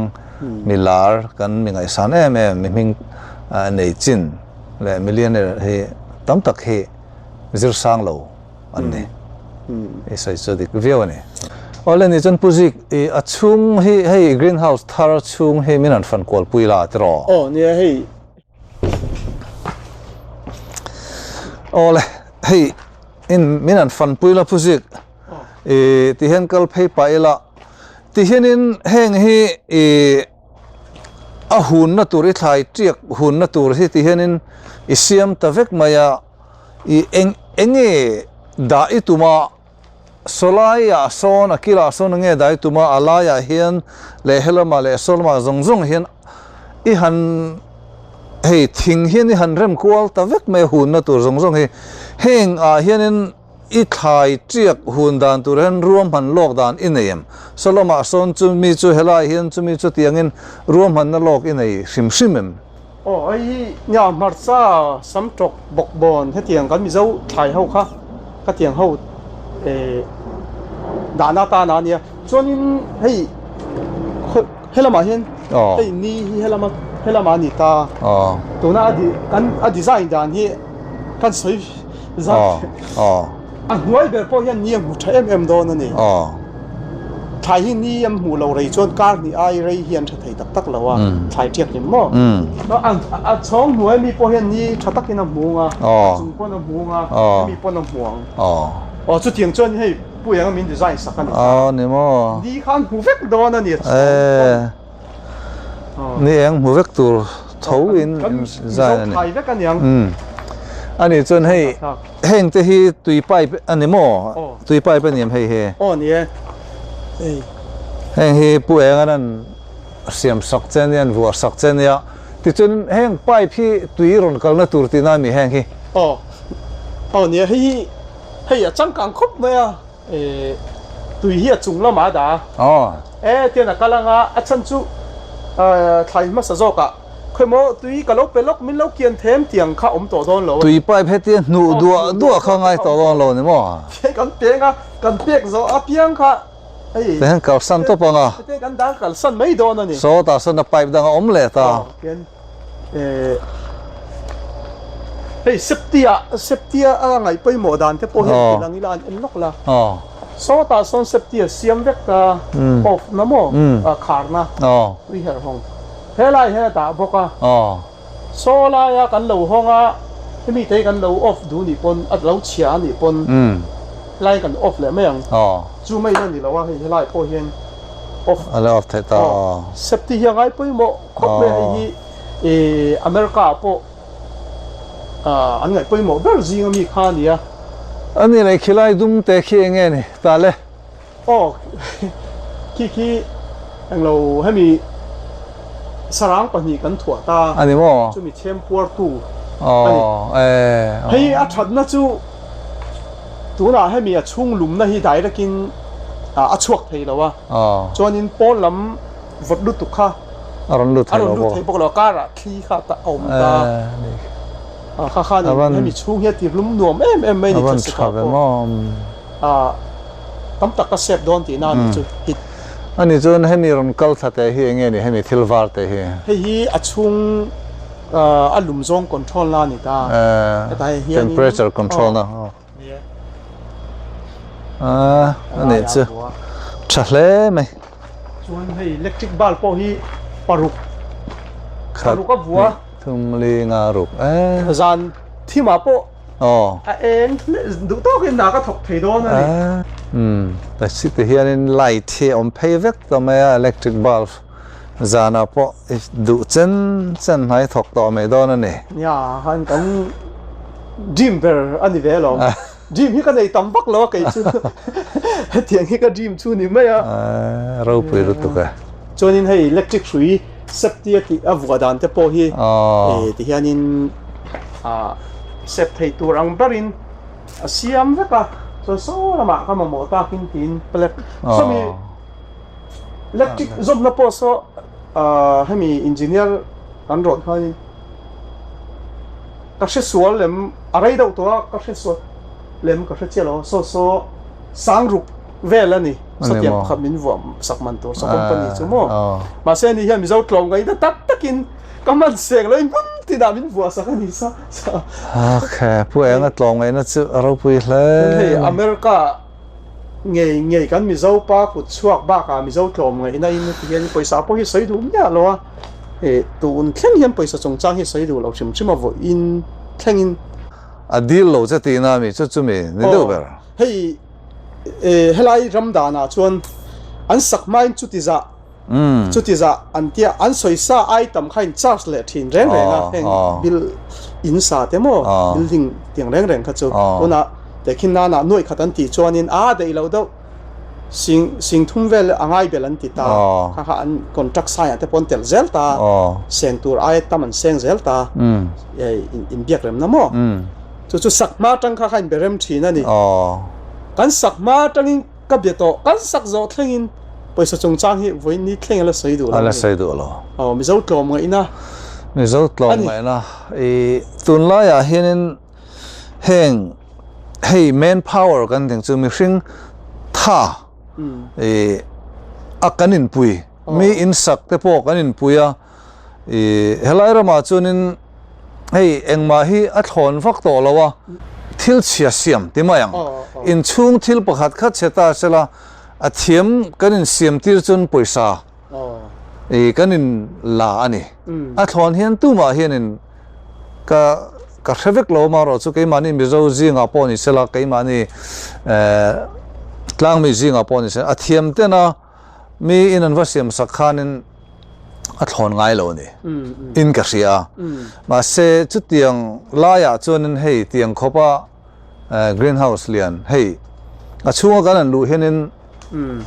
mi lar kan mi ngaihsan em em, mi hming nei chin leh millionaire hi tam tak hi zir sang lo an ni. I sawi chu dik viau a ni. Awle ni chuan Pu Zik, i a chhung hi hei greenhouse thar chhung hi min han fan kual pui la tiraw? Aw nia hei. Awle hei in min han fan pui la Pu Zik. I ti hian kal phei pah ila ti hianin heng hi i a hunna tur i thlai tiak hunna tur hi ti hianin i siam ta vek mai a i eng enge dah i tum a sawlai ah sawn a kilah sawn enge dah i tum a a laiah hian leh helamah leh sawlamah zawng zawng hian i han hei thing hian i han rem kual ta vek mai a hunna tur zawng zawng hi heng ah hianin I thlai tiak hun dan tur hian ruahman lawk dan i nei em? Solomah sawn chu mi chu helai hian chumi chu tiangin ruahmanna lawk i nei hrim hrim em? Aw hei hi nia hmarcha samtawk bawkbawn hetiang kan Mizo thlai ho kha khatiang ho eh Dahna atana a nia. Chuanin hei helamah hian hei ni hi helama helamah a ni ta. Tuna a kan a design dan hi kan sawi zat a hnuai ber pawh hian ni a hmu tha em em dawn a ni. Thlai hi ni an hmuh lo rei chuan kar hnih ai rei hi an tha thei tak tak lo a, thlai tiak hlim maw? A chhawng hnuai mi pawh hian ni tha takin a hmu ang a, a chung pawn a hmu ang a, hemi pawn a hmu ang. Aw chutiang chuan hei Pu Enga min design sak a ni ta. Aw ni maw? Ni kha an hmu vek dawn a ni a chhawng pawn. Ni eng hmu vek tur tho in design a ni. Kan Mizo thlai vek a niang. A nih chuan hei heng te hi tui pipe a ni maw? Tui pipe a ni em hei hi? Aw ni e. Hei. Heng hi Pu Engan an siam sak che ania an vuah sak che ania. Tichuan heng pipe hi tui rawn kalna tur tihna a mi heng hi? Aw. Aw ni e. Hei hi hei a changkang khawp mai a. E tui hi a chung lamah a dah a. E tian a kal anga a chhan chu thlai hmasa zawkah khawimaw tui ka lo pe lawk min lo kian them tiang kha awm tawh dawn lo a ni. Tui pipe hetia hnuh duah duah kha ngai tawh dawn lo a ni maw? Tiang kan peng a, kan pek zawh apiang kha hei. Tiang kalsan tawp ang a. Tiang kan dar kalsan mai dawn a ni. Sawtah sawn a pipe dang a awm leh ta. Tian Hei safety ah safety a ngaih pawimawh dan te pawh hian ti lang ila an en lawk la. Sawtah sawn safety a siam vek ta off na maw khar na tui herh hawng. Helai hian a dah bawk a. Saw laia kan lo hawng a hemi te hi kan lo off duh nih pawn a lo chhia a nih pawn helai kan off leh mai ang. Chu mai la ni lo a hei helai pawh hian off. A la off theih ta. Safety hi a ngai pawimawh. Khawp mai hei hi ih America ah pawh an ngaih pawimawh ber zing ami kha a nia. A ni leh khilai dum te khi eng nge ni ta le? Aw khi khi englo hemi sarang pahnih kan thuah ta. A ni maw? Chumi chhem puar tu a ni. Aw e. Hei a thatna chu tunah hemi a chhung lumna hi direct in a chhuak thei lo a. Chuanin pawn lam vawt lutuk kha a rawn lut thei lo bawk thei bawk lo karah thli kha ta awm ta a kha kha ni hemi chhung hi a ti lum nuam em em mai ni avan tha ve maw a tam tak ka sep dawn tih na ni chu hit ani chuan hemi rawn kal thla te hi enge ni hemi thil var te hi hei hi a chhung a lum zawng control na ni ta temperature control na A nih chu tha hle mai. Chuan hei electric bulb pawh hi paruk paruk a vua. Thum li nga ruk e. Zan thimah pawh a eng duh tawkin hna ka thawk thei dawn a ni. Umm ta si ti hianin light hi a awm phei vek ta mai a electric bulb zanah pawh i duh chen chen hnai thawk tawh mai dawn a ni. Nia khan kan dream ber a ni ve alawm. Dream hi ka nei tam vak lo a kei chu hetiang hi ka dream chu ni mai a. Ropui lutuk e. Chuanin hei electric hrui safety a tih a vuah dan te pawh hi ti hianin sep thei tur ang berin a siam vek a. Chuan saw lamah ka mamawh takin tiin plug sawmi electric zawmna pawh saw hemi engineer kan rawt khanin Ka hre sual lem a rei deuh tawh a, ka hre sual lem ka hre chiah lo a, saw saw sang ruk vel a ni, sawtiang pakhat min vuah sak man tur saw company chu maw. Mahse ani hian Mizo tlawm ka ina tak takin ka hman seng lo in hmun tinah min vuah sak a ni sa. Ok, Pu Enga tlawmngaihna chu a ropui hle. Hei America ngei ngei kan Mizo pa kut chhuak bakah Mizo tlawmngaihna in heti hian pawisa pawh hi sawi duh miah lo a. He tun thleng hian pawisa chungchang hi sawi duh lo hrim hrim a vawiin thlengin. A dil lo che tihna mi chu chumi ni deuh ber. Hei helai ram danah chuan an sak hmain chuti zah chuti zah an tia an sawisa ai tam kha in charge leh thin reng reng a heng bill in sa te maw building tiang reng reng kha chu tunah tehkhin nana nuaih khat an tih chuanin a daih loh deuh. Sing sing thum vel a ngai bel an ti ta. Kha kha an contract sign ah te pawh an telh zel ta. Seng tur aia tam an seng zel ta. In biak rem na maw? Chu chu sak hma atang kha kha in be rem thin a ni. Kan sak hma atangin ka bia tawh. Kan sak zawh thlengin pawisa chungchang hi vawiin ni thleng a la sawi duh lo a ni. A la sawi duh lo. Aw Mizo tlawm ngaihna. Mizo tlawm ngaihna. I tunlaiah hianin Heng hei man power kan tih chu mihring tha. I a kan inpui mi in sak te pawh kan inpui a i helai ramah chuanin hei engmah hi a thlawn vak tawh lo a thil chhia siam ti mai ang inchhung thil pakhat khat chhe ta sela a thiam kan insiam tir chuan pawisa i kan in la a ni. A thlawn hian tumah hianin ka ka hre vek lo amaherawh chu keimahni Mizo zingah pawh ni sela keimahni tlangmi zingah pawh ni sela a thiam tena mi in an va siam sak khanin a thlawn ngai lo a ni in ka hria a. Mahse chutiang laiah chuanin hei tiang khawpa green house lian hei a chhunga kan han luh hianin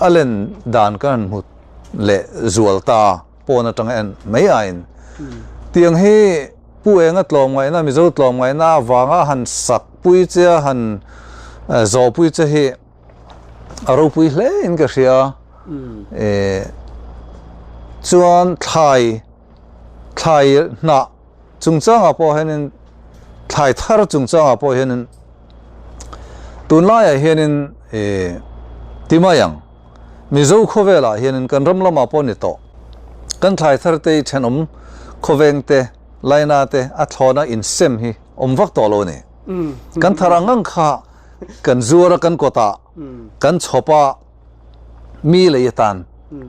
a len dan kan han hmu leh zual ta pawn atanga en mai aiin tiang hi Pu Enga tlawmngaihna Mizo tlawmngaihna avanga han sak pui che a han zawh pui che hi a ropui hle in ka hria chuan thlai thlai hnah chungchangah pawh hianin thlai thar chungchangah pawh hianin tunlaiah hianin ti mai ang. Mizo khawvelah hianin kan ram lamah pawh ni tawh. Kan thlai thar te hi thenawm khawveng te, laina te a thlawna insem hi awm vak tawh lo a ni. Kan thar ang ang kha kan zuar a, kan kawtah, kan chhawp a, mi lei atan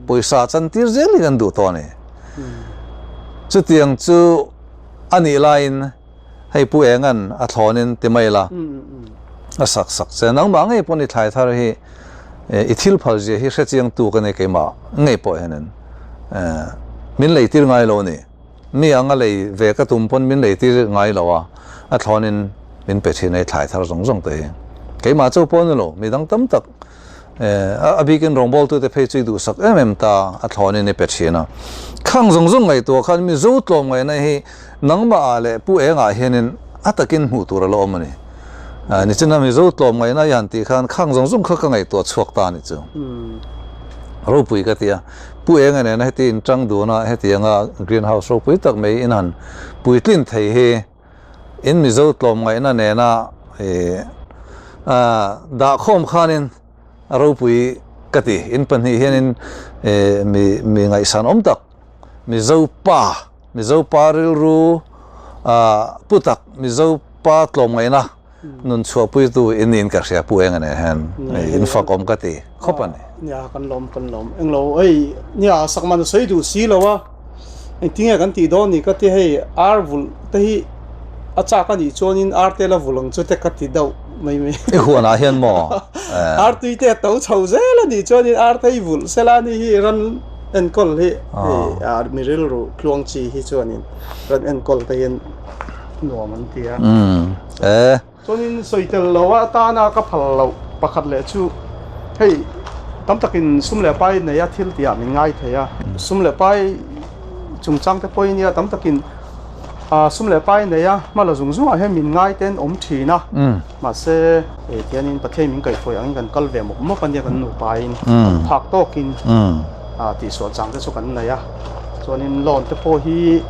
pawisa chantir zel hi kan duh tawh a ni. Chutiang chu a nih laiin hei Pu Engan a thlawnin ti mai la a sak sak che. Nangmah ngei pawh ni thlai thar hi i thil phal zia hi hrechiang tu ka nei keimah ngei pawh hianin min lei tir ngai lo a ni. Mi anga lei ve ka tum pawn min lei tir ngai lo a, a thlawnin min pe thin a i thlai thar zawng zawng te hi. Keimah chauh pawh ni lo, mi dang tam tak A bikin rawngbawltute phei chu i duhsak em em ta a thlawnin i pe thin a. Khang zawng zawng ngaihtuah khan Mizo tlawmngaihna hi nangmahah leh Pu Engah hianin a takin hmuh tur a la awm a ni. Nichina Mizo tlawmngaihna i han tih khan khang zawng zawng kha ka ngaihtuah chhuak ta a ni chu. Ropui ka ti a, Pu Enga nena heti inṭang dun a, hetianga green house ropui tak mai in han puitlin thei hi In Mizo tlawmngaihna nena dahkhawm khanin a ropui ka ti. In pahnih hianin mi mi ngaihsan awm tak, Mizo pa, Mizo pa rilru pu tak, Mizo pa tlawmngaihna nun chhuahpuitu in niin ka hria Pu Enga nen hian in fakawm ka ti khawp a ni. Nia kan lawm kan lawm englo hei nia sakman a sawi duh si lo a engtinge kan tih dawn ni ka ti hei ar vulh te hi a chak a nih chuanin ar te la vulh ang chu te ka ti deuh mai mai. I huanah hian maw? Ar tui te a to chho zel a nih chuanin ar te hi vulh sela ni hi ran enkawl hi hei mi rilru tluang chi hi chuanin ran enkawl te hian nuam an ti a. E. Chuanin sawi tel lo a atana ka phal loh pakhat leh chu hei tam takin sum leh pai nei a thil tih ah min ngai thei a. Sum leh pai chungchang te pawhin nia tam takin sum leh pai nei a hma la zung zung ah hian min ngai te an awm thin a. Mahse hei tianin Pathian min kaihhruai angin kan kal ve mawp mawp a nia kan nupa in kan phak tawkin tihsual chang te chu kan nei a. Chuanin loan te pawh hi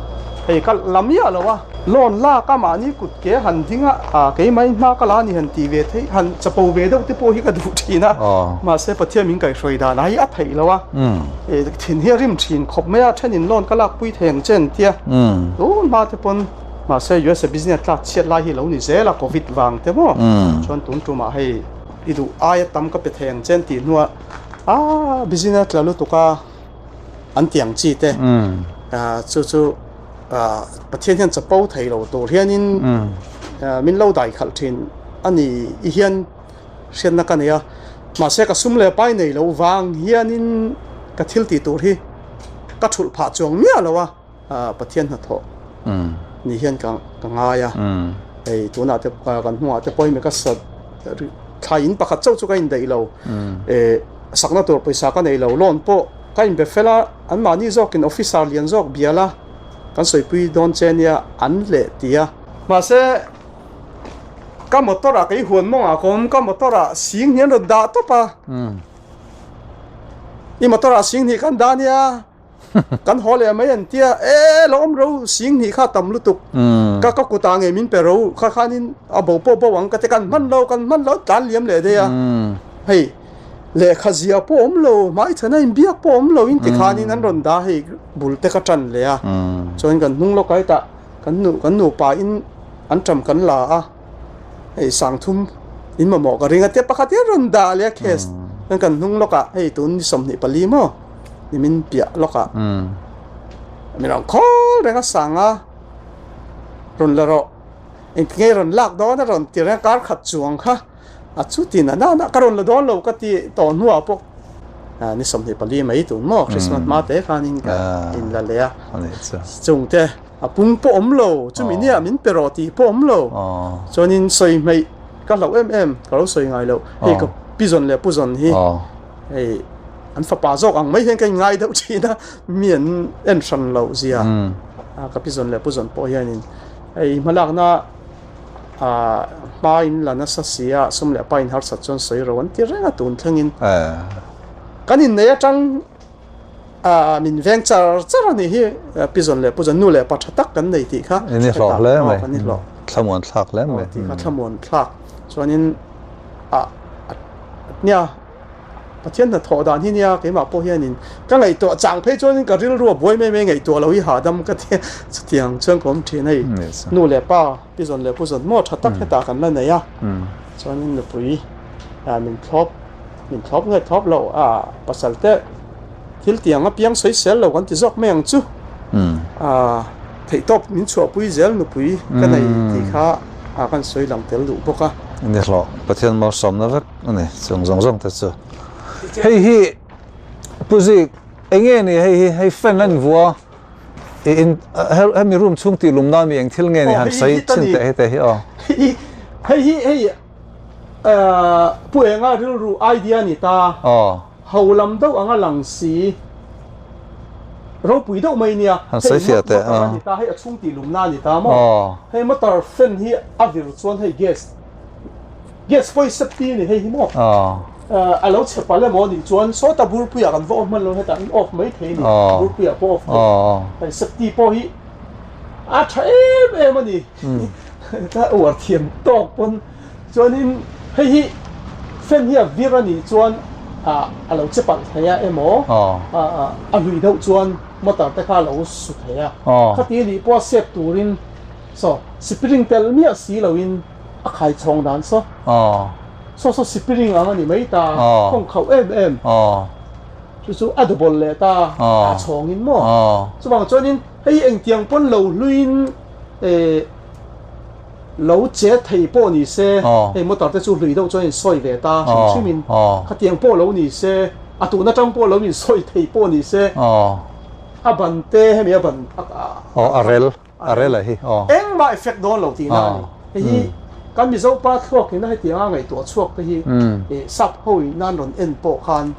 hei ka la miah lo a. Loan lak a mahni kut ke han ding a, ah keimah in hma ka la ni han tih ve theih, han chapo ve deuh te pawh hi ka duh thin a. Mahse Pathian min kaihhruai dan ah hi a theih lo a, thin hi a rim thin khawp mai a, then in loan ka lak pui thei ang che an tia. Tun hma te pawn mahse USA business tlak chhiat lai hi lo ni zel a covid vang te maw. Chuan tun tumah hei i duh aia tam ka pe thei ang che an tih hnuah ah business tla lutuk a. an ti ang chi te chu chu Pathian hian chapo thei lo tur hianin min lo dai khalh thin a ni i hian hriatna ka nei a mahse ka sum leh pai nei lo vang hianin ka thil tih tur hi ka thulh phah chuang miah lo a Pathian hnathawh ni hian ka ngai a hei tunah te kan hnungah te pawh hi mi ka sat thlai in pakhat chauh chu ka indaih lo sakna tur pawisa ka nei lo loan pawh ka inbe fel a anmahni zawkin officer lian zawk bial a kan sawipui dawn che nia an leh ti a mahse ka motor ah kei huan mawngah ka awm ka motor ah sing hi an rawn dah tawp a i motor ah sing hnih kan dah nia. Kan haw leh mai an tia, e lo awm ro sing hnih kha tam lutuk, ka ka kutah ngei min pe ro kha khanin a bo pawh bo ang ka ti, kan hman lo, kan hman lo tlan liam leh daih a, hei Lehkha zia pawh awm lo, hmaichhana inbiak pawh awm lo in tikhanin an rawn dah hei bul te ka tan leh a. Chuan kan hnung lawk aitah kan nu kan nupa in an ṭam kan la a, hei sangthum in mamawh ka ring a tia pakhat hian rawn dah leh a case chuan kan hnung lawkah hei tun ni 24 maw nimin piah lawkah min rawn khawl reng a sang a rawn la rawh engtinge rawn lak dawn a rawn ti reng a kar khat chuang kha. A chutin a nana ka rawn la dawn lo ka ti tawh hnuah pawh ni 24 mai tun maw Christmas hma te khanin ka in la leh a chungte a pung pawh awm lo chumi nia min pe rawh tih pawh awm lo chuanin sawi hmeih ka hlauh em em ka lo sawi ngai lo hei ka pi zawn leh pu zawn hi hei an fapa zawk ang mai hian ka inngai deuh thin a mi an en hran loh zia ka pi zawn leh pu zawn pawh hianin hei hmalakna Ahh hma in la nasa si a, sum leh pa in harsat chuan sawi ro an ti reng a tun thlengin. Kan innei atang ah min veng char char a nih hi, pi zawn leh pu zawn nu leh pa tha tak kan nei tih kha. In i hlawh hle mai, kan i hlawh. Thlamuan thlak hle mai. Tih kha thlamuan thlak chuanin ah nia. Pathian hnathawh dan hi nia keimah pawh hianin ka ngaihtuah chang phei chuanin ka rilru a buai mai mai ngaihtuah lo hi hahdam ka ti a, chutiang chuan ka awm thin hei nu leh pa pi zawn leh pu zawn maw tha tak hetah kan la nei a, chuanin nupui min thlawp min thlawp nge thlawp lo a pasal te thil tiang apiang sawisel lo kan ti zawk mai ang chu theihtawp min chhuahpui zel nupui ka nei tih kha kan sawi lang tel duh bawk a. Ni hlawh Pathian malsawmna vek. Ani chung zawng zawng te chu. Hei hi Pu Zik enge ni hei hi hei fan an vua i in hemi room chhung tih lum nan mi eng thil nge ni han sawi chin teh hei te hi aw. Hei hi hei Pu Enga rilru idea ni ta. Aw. Ho lam deuh anga lang si ropui deuh mai nia. Han sawi fiah teh a. Ni ta hei a chhung tih lum na ni ta maw. Hei motor fan hi a vir chuan hei gas Gas pawi safety a ni hei hi maw? A lo chhe palh emaw anih chuan sawta burpuiah kan va off hman lo hetah in off mai thei a ni. Burpuiah pawh off thei. Hei safety pawh hi a tha em em a ni. Ka uar thiam tawk pawn chuanin hei hi fan hi a vir a nih chuan a lo che palh thei a emaw a hlui deuh chuan motor te kha a lo su thei a. Khati anih pawh a sep turin saw spring tel miah si loin A khai chhawng dan saw. Saw saw sipiring ang a ni mai ta, khawng khauh em em. Chu chu a double leh ta, a chhawng in maw. Chuvang chuanin hei engtiang pawn lo hluin lo che thei pawh ni se, hei motor te chu hlui deuh chuan in sawi ve ta hrim hrim in, khatiang pawh lo ni se, a tun atang pawh lo in sawi thei pawh ni se, a ban te hemi a ban a rel. A rel a hi aw. Engmah effect dawn lo tihna a ni. Hei hi kan Mizo pa thluak ina hetianga ngaihtuah chhuak te hi sap ho in an rawn en pawh khan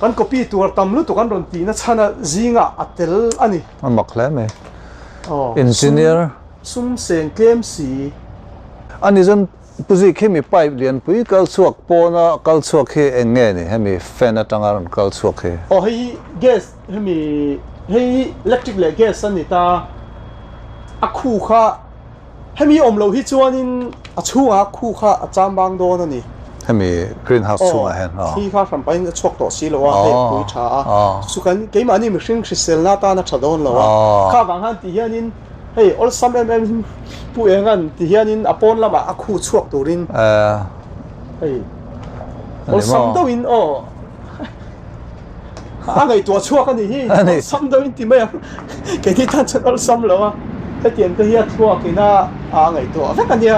kan copy tur tam lutuk an rawn tihna chhana zingah a tel a ni. A mak hle mai. Engineer. Sum seng tlem si. A ni chuan Pu Zik hemi pipe lianpui kal chhuak pawna kal chhuak hi eng nge ni hemi fan atanga rawn kal chhuak hi? Aw hei hi gas hemi hei hi electric leh gas a ni ta a khu kha hemi awm loh hi chuanin a chhungah khu kha a cham bang dawn a ni. Hemi green house chhungah hian aw. Thli kha hran pahin a chhuak tawh si lo a hei a pui tha a chu kan keimahni mihring hriselna atan a tha dawn lo a kha vang khan ti hianin Hei awlsam em em in Pu Engan ti hianin a pawn lamah a khu chhuak turin hei awlsam deuhin aw a ngaihtuah chhuak a nih hi awlsam deuhin ti mai ang keini tan chuan awlsam lo a hetiang te hi a thluakin a a ngaihtuah vek a nia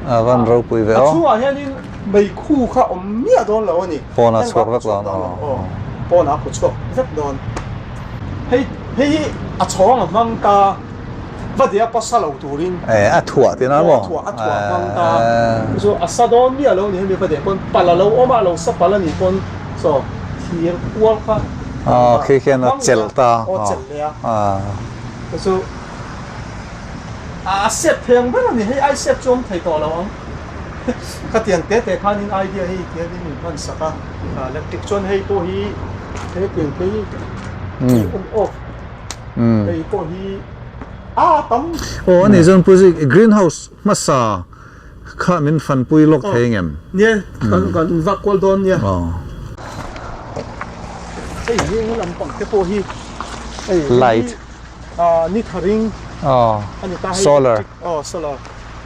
a van ropui ve aw a chhungah hianin meikhu kha awm miah dawn lo a ni pawnah chhuak vek dawn aw pawnah a khu chhuak vek dawn. Hei hei hi a chhawng a hmang ta va dia pasa lo turin. Eh a thuah tih na maw? A thuah a thuah a hmang ta. Chu a sa dawn miah lo ni hemi va dia pawn pal a lo awm a lo sa pal a nih pawn saw thir kual kha Ah khi khian a chelh ta. Aw chelh leh a. Chu a sep thei ang ber a ni hei ai sep chu awm thei tawh lo ang. Khatiang te te khanin idea hei tihian in hman sak a electric chuan hei pawh hi hetiang te hi on off hei pawh hi a tam aw ani chuan pu zik green house hmasa Kha min fanpui lawk thei ngem? Nia, kan kan vak kual dawn nia. Hei hi eng lampang te pawh hi hei Light. Ni tha ring a ni ta hei. Solar. Aw solar.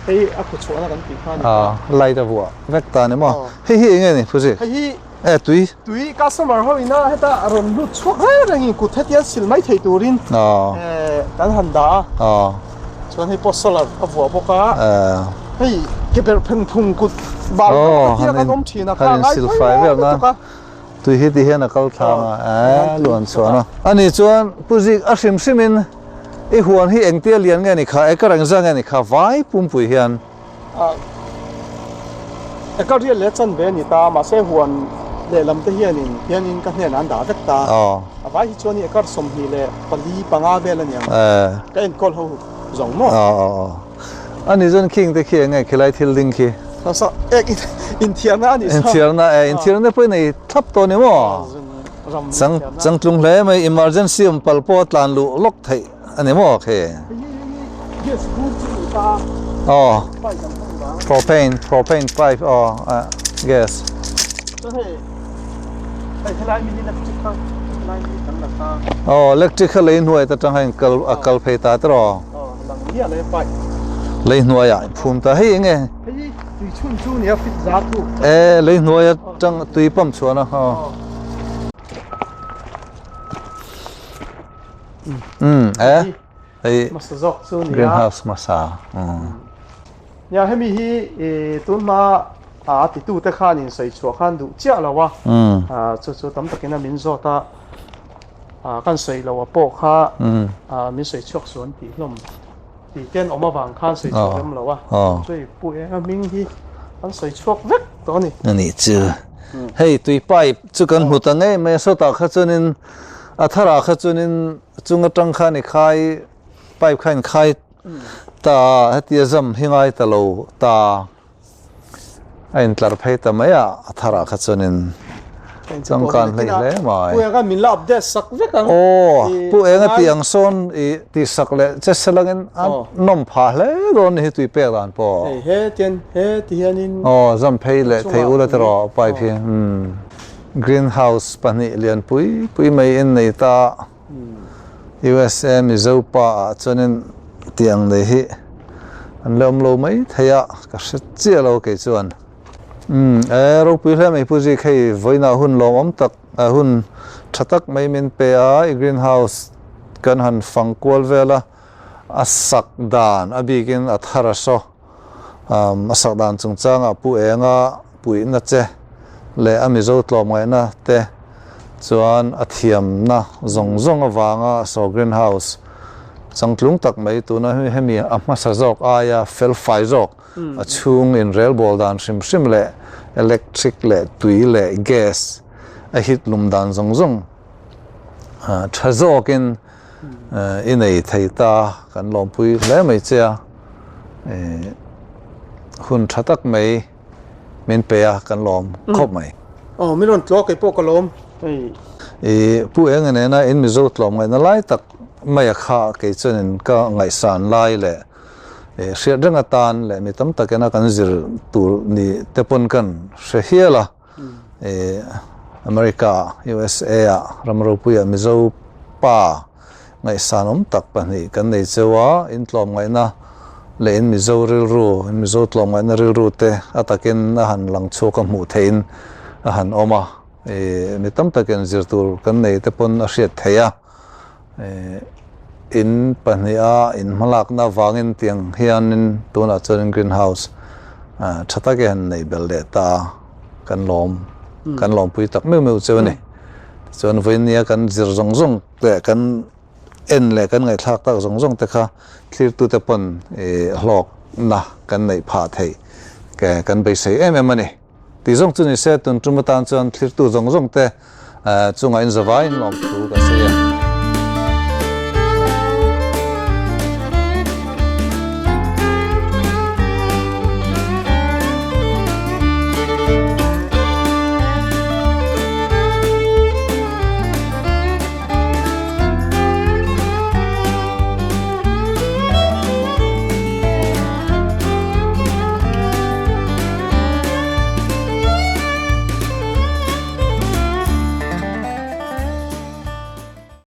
Hei a khaw chhuahna kan tih kha a ni ta. Light a vuah vek ta ni maw? Hei hi eng nge ni Phuzi? Hei hi E tui. Tui customer ho ina heta a rawn lut chhuak reng rengin kut hetiang sil mai thei turin kan han dah a. Chuan hei pawh solar a vuah bawk a. Hei ke ber pheng phung kut bal deuh te hian an awm thin a, kha a ngai pawimawh lutuk a. Tui hi ti hian a kal thlang a, e luan chhuan a. Ani chuan Pu Zik a hrim hrim in i huan hi engtia lian nge ni kha, acre engzah nge ni kha vai pumpui hian. Acre riat leh chan ve a ni ta, mahse huan lehlam te hianin hianin ka hnenah an dah vek ta. A vai hi chuan i acre 25 vel a niang. Ka enkawl ho zawng maw? Ani chuan khing te khi enge khilai thil ding khi? Sa ek inthiarna a nih sa. Inthiarna e, inthiarna pawh i nei thlap tawh ni maw? Chang changtlung hle mai, emergency awm pal pawh a tlan luh lawk theih a ni maw khi? Gas bur chu ni ta. Aw, propane, propane pipe aw, gas. Chuan hei, hei helai min electric kha, helai mi kan la ta. Aw, electric kha lei hnuai ta tang kha in kal a kal phei ta tiraw? Lei hnuaiah in phum ta hei enge? E lei hnuai atang tui pump chhuan a aw. Um e hei greenhouse hmasa um. Nia hemi hi tunhma a titu te khan in sawi chhuah khan duh chiah lo a chu chu tam takin a min zawt a. Kan sawi lo a pawh kha min sawi chhuak suan tih hlawm tih ten awm avang khan sawi chhuak rem lo a, chui pu enga hming hi an sawi chhuak vek tawh a ni. A nih chu. Hei tui pipe chu kan hmu ta ngei mai a, sawtah kha chuanin a tharah kha chuanin chung atang khan i khai pipe kha in khai ta a, hetia zam hi ngai ta lo ta. A intlar phei ta mai a, a tharah kha chuanin changkan hlei hle mai. Pu Enga min la update sak vek ang. Aw, Pu Enga tih ang sawn i tih sak leh che selangin a nawm phah hle dawn ni hi tui pek dan pawh. Hei he tian he ti hianin. Aw, zam phei leh thei ula te rawh pipe hi. Greenhouse pahnih lian pui pui mai in nei ta. USA Mizo pa ah chuanin tiang nei hi an la awm lo mai thei a, ka hre chiah lo kei chuan. Umm e ropui hle mai Pu Zik hei vawiinah hun lawmawm tak hun tha tak mai min pe a, i green house kan han fang kual vel a, a sak dan a bikin a thar a saw a sak dan chungchangah Pu Enga puihna che leh a Mizo tlawmngaihna te chuan a thiamna zawng zawng avanga saw greenhouse changtlung tak mai tuna hemi a hmasa zawk aia fel fai zawk a chhung inrelbawl dan hrim hrim leh electric leh tui leh gas a hit lum dan zawng zawng tha zawkin i nei thei ta kan lawmpui hle mai che a hun tha tak mai. Min pe a kan lawm khawp mai. Aw min rawn tlawk kei pawh ka lawm hei. I Pu Enga nena in Mizo tlawm ngaihna lai tak mai a kha kei chuanin ka ngaihsan lai leh hriat reng atan leh mi tam takena kan zir tur ni te pawn kan hre hial a. I America, USA ah ram ropuia Mizo pa Ngaihsan awm tak pahnih kan nei cheu a, in tlawmngaihna leh in Mizo rilru, in Mizo tlawmngaihna rilru te a takin a han lang chhuak a hmuh theihin a han awm a, ih mi tam takin zir tur kan nei te pawn a hriat theih a, ih in pahniha in hmalakna avangin tiang hianin tunah chuanin green house tha tak i han neih belh leh ta a, kan lawm kan lawmpui tak meuh meuh cheu a ni. Tichuan vawinia kan zir zawng zawng leh kan en leh kan ngaihthlak tak zawng zawng te kha thlirtute pawn hlawkna kan neih phah theih kan beisei em em a ni. Tih zawng chu ni se tun tum atan chuan thlirtu zawng zawng te chungah in zavaiin lawmthu kan.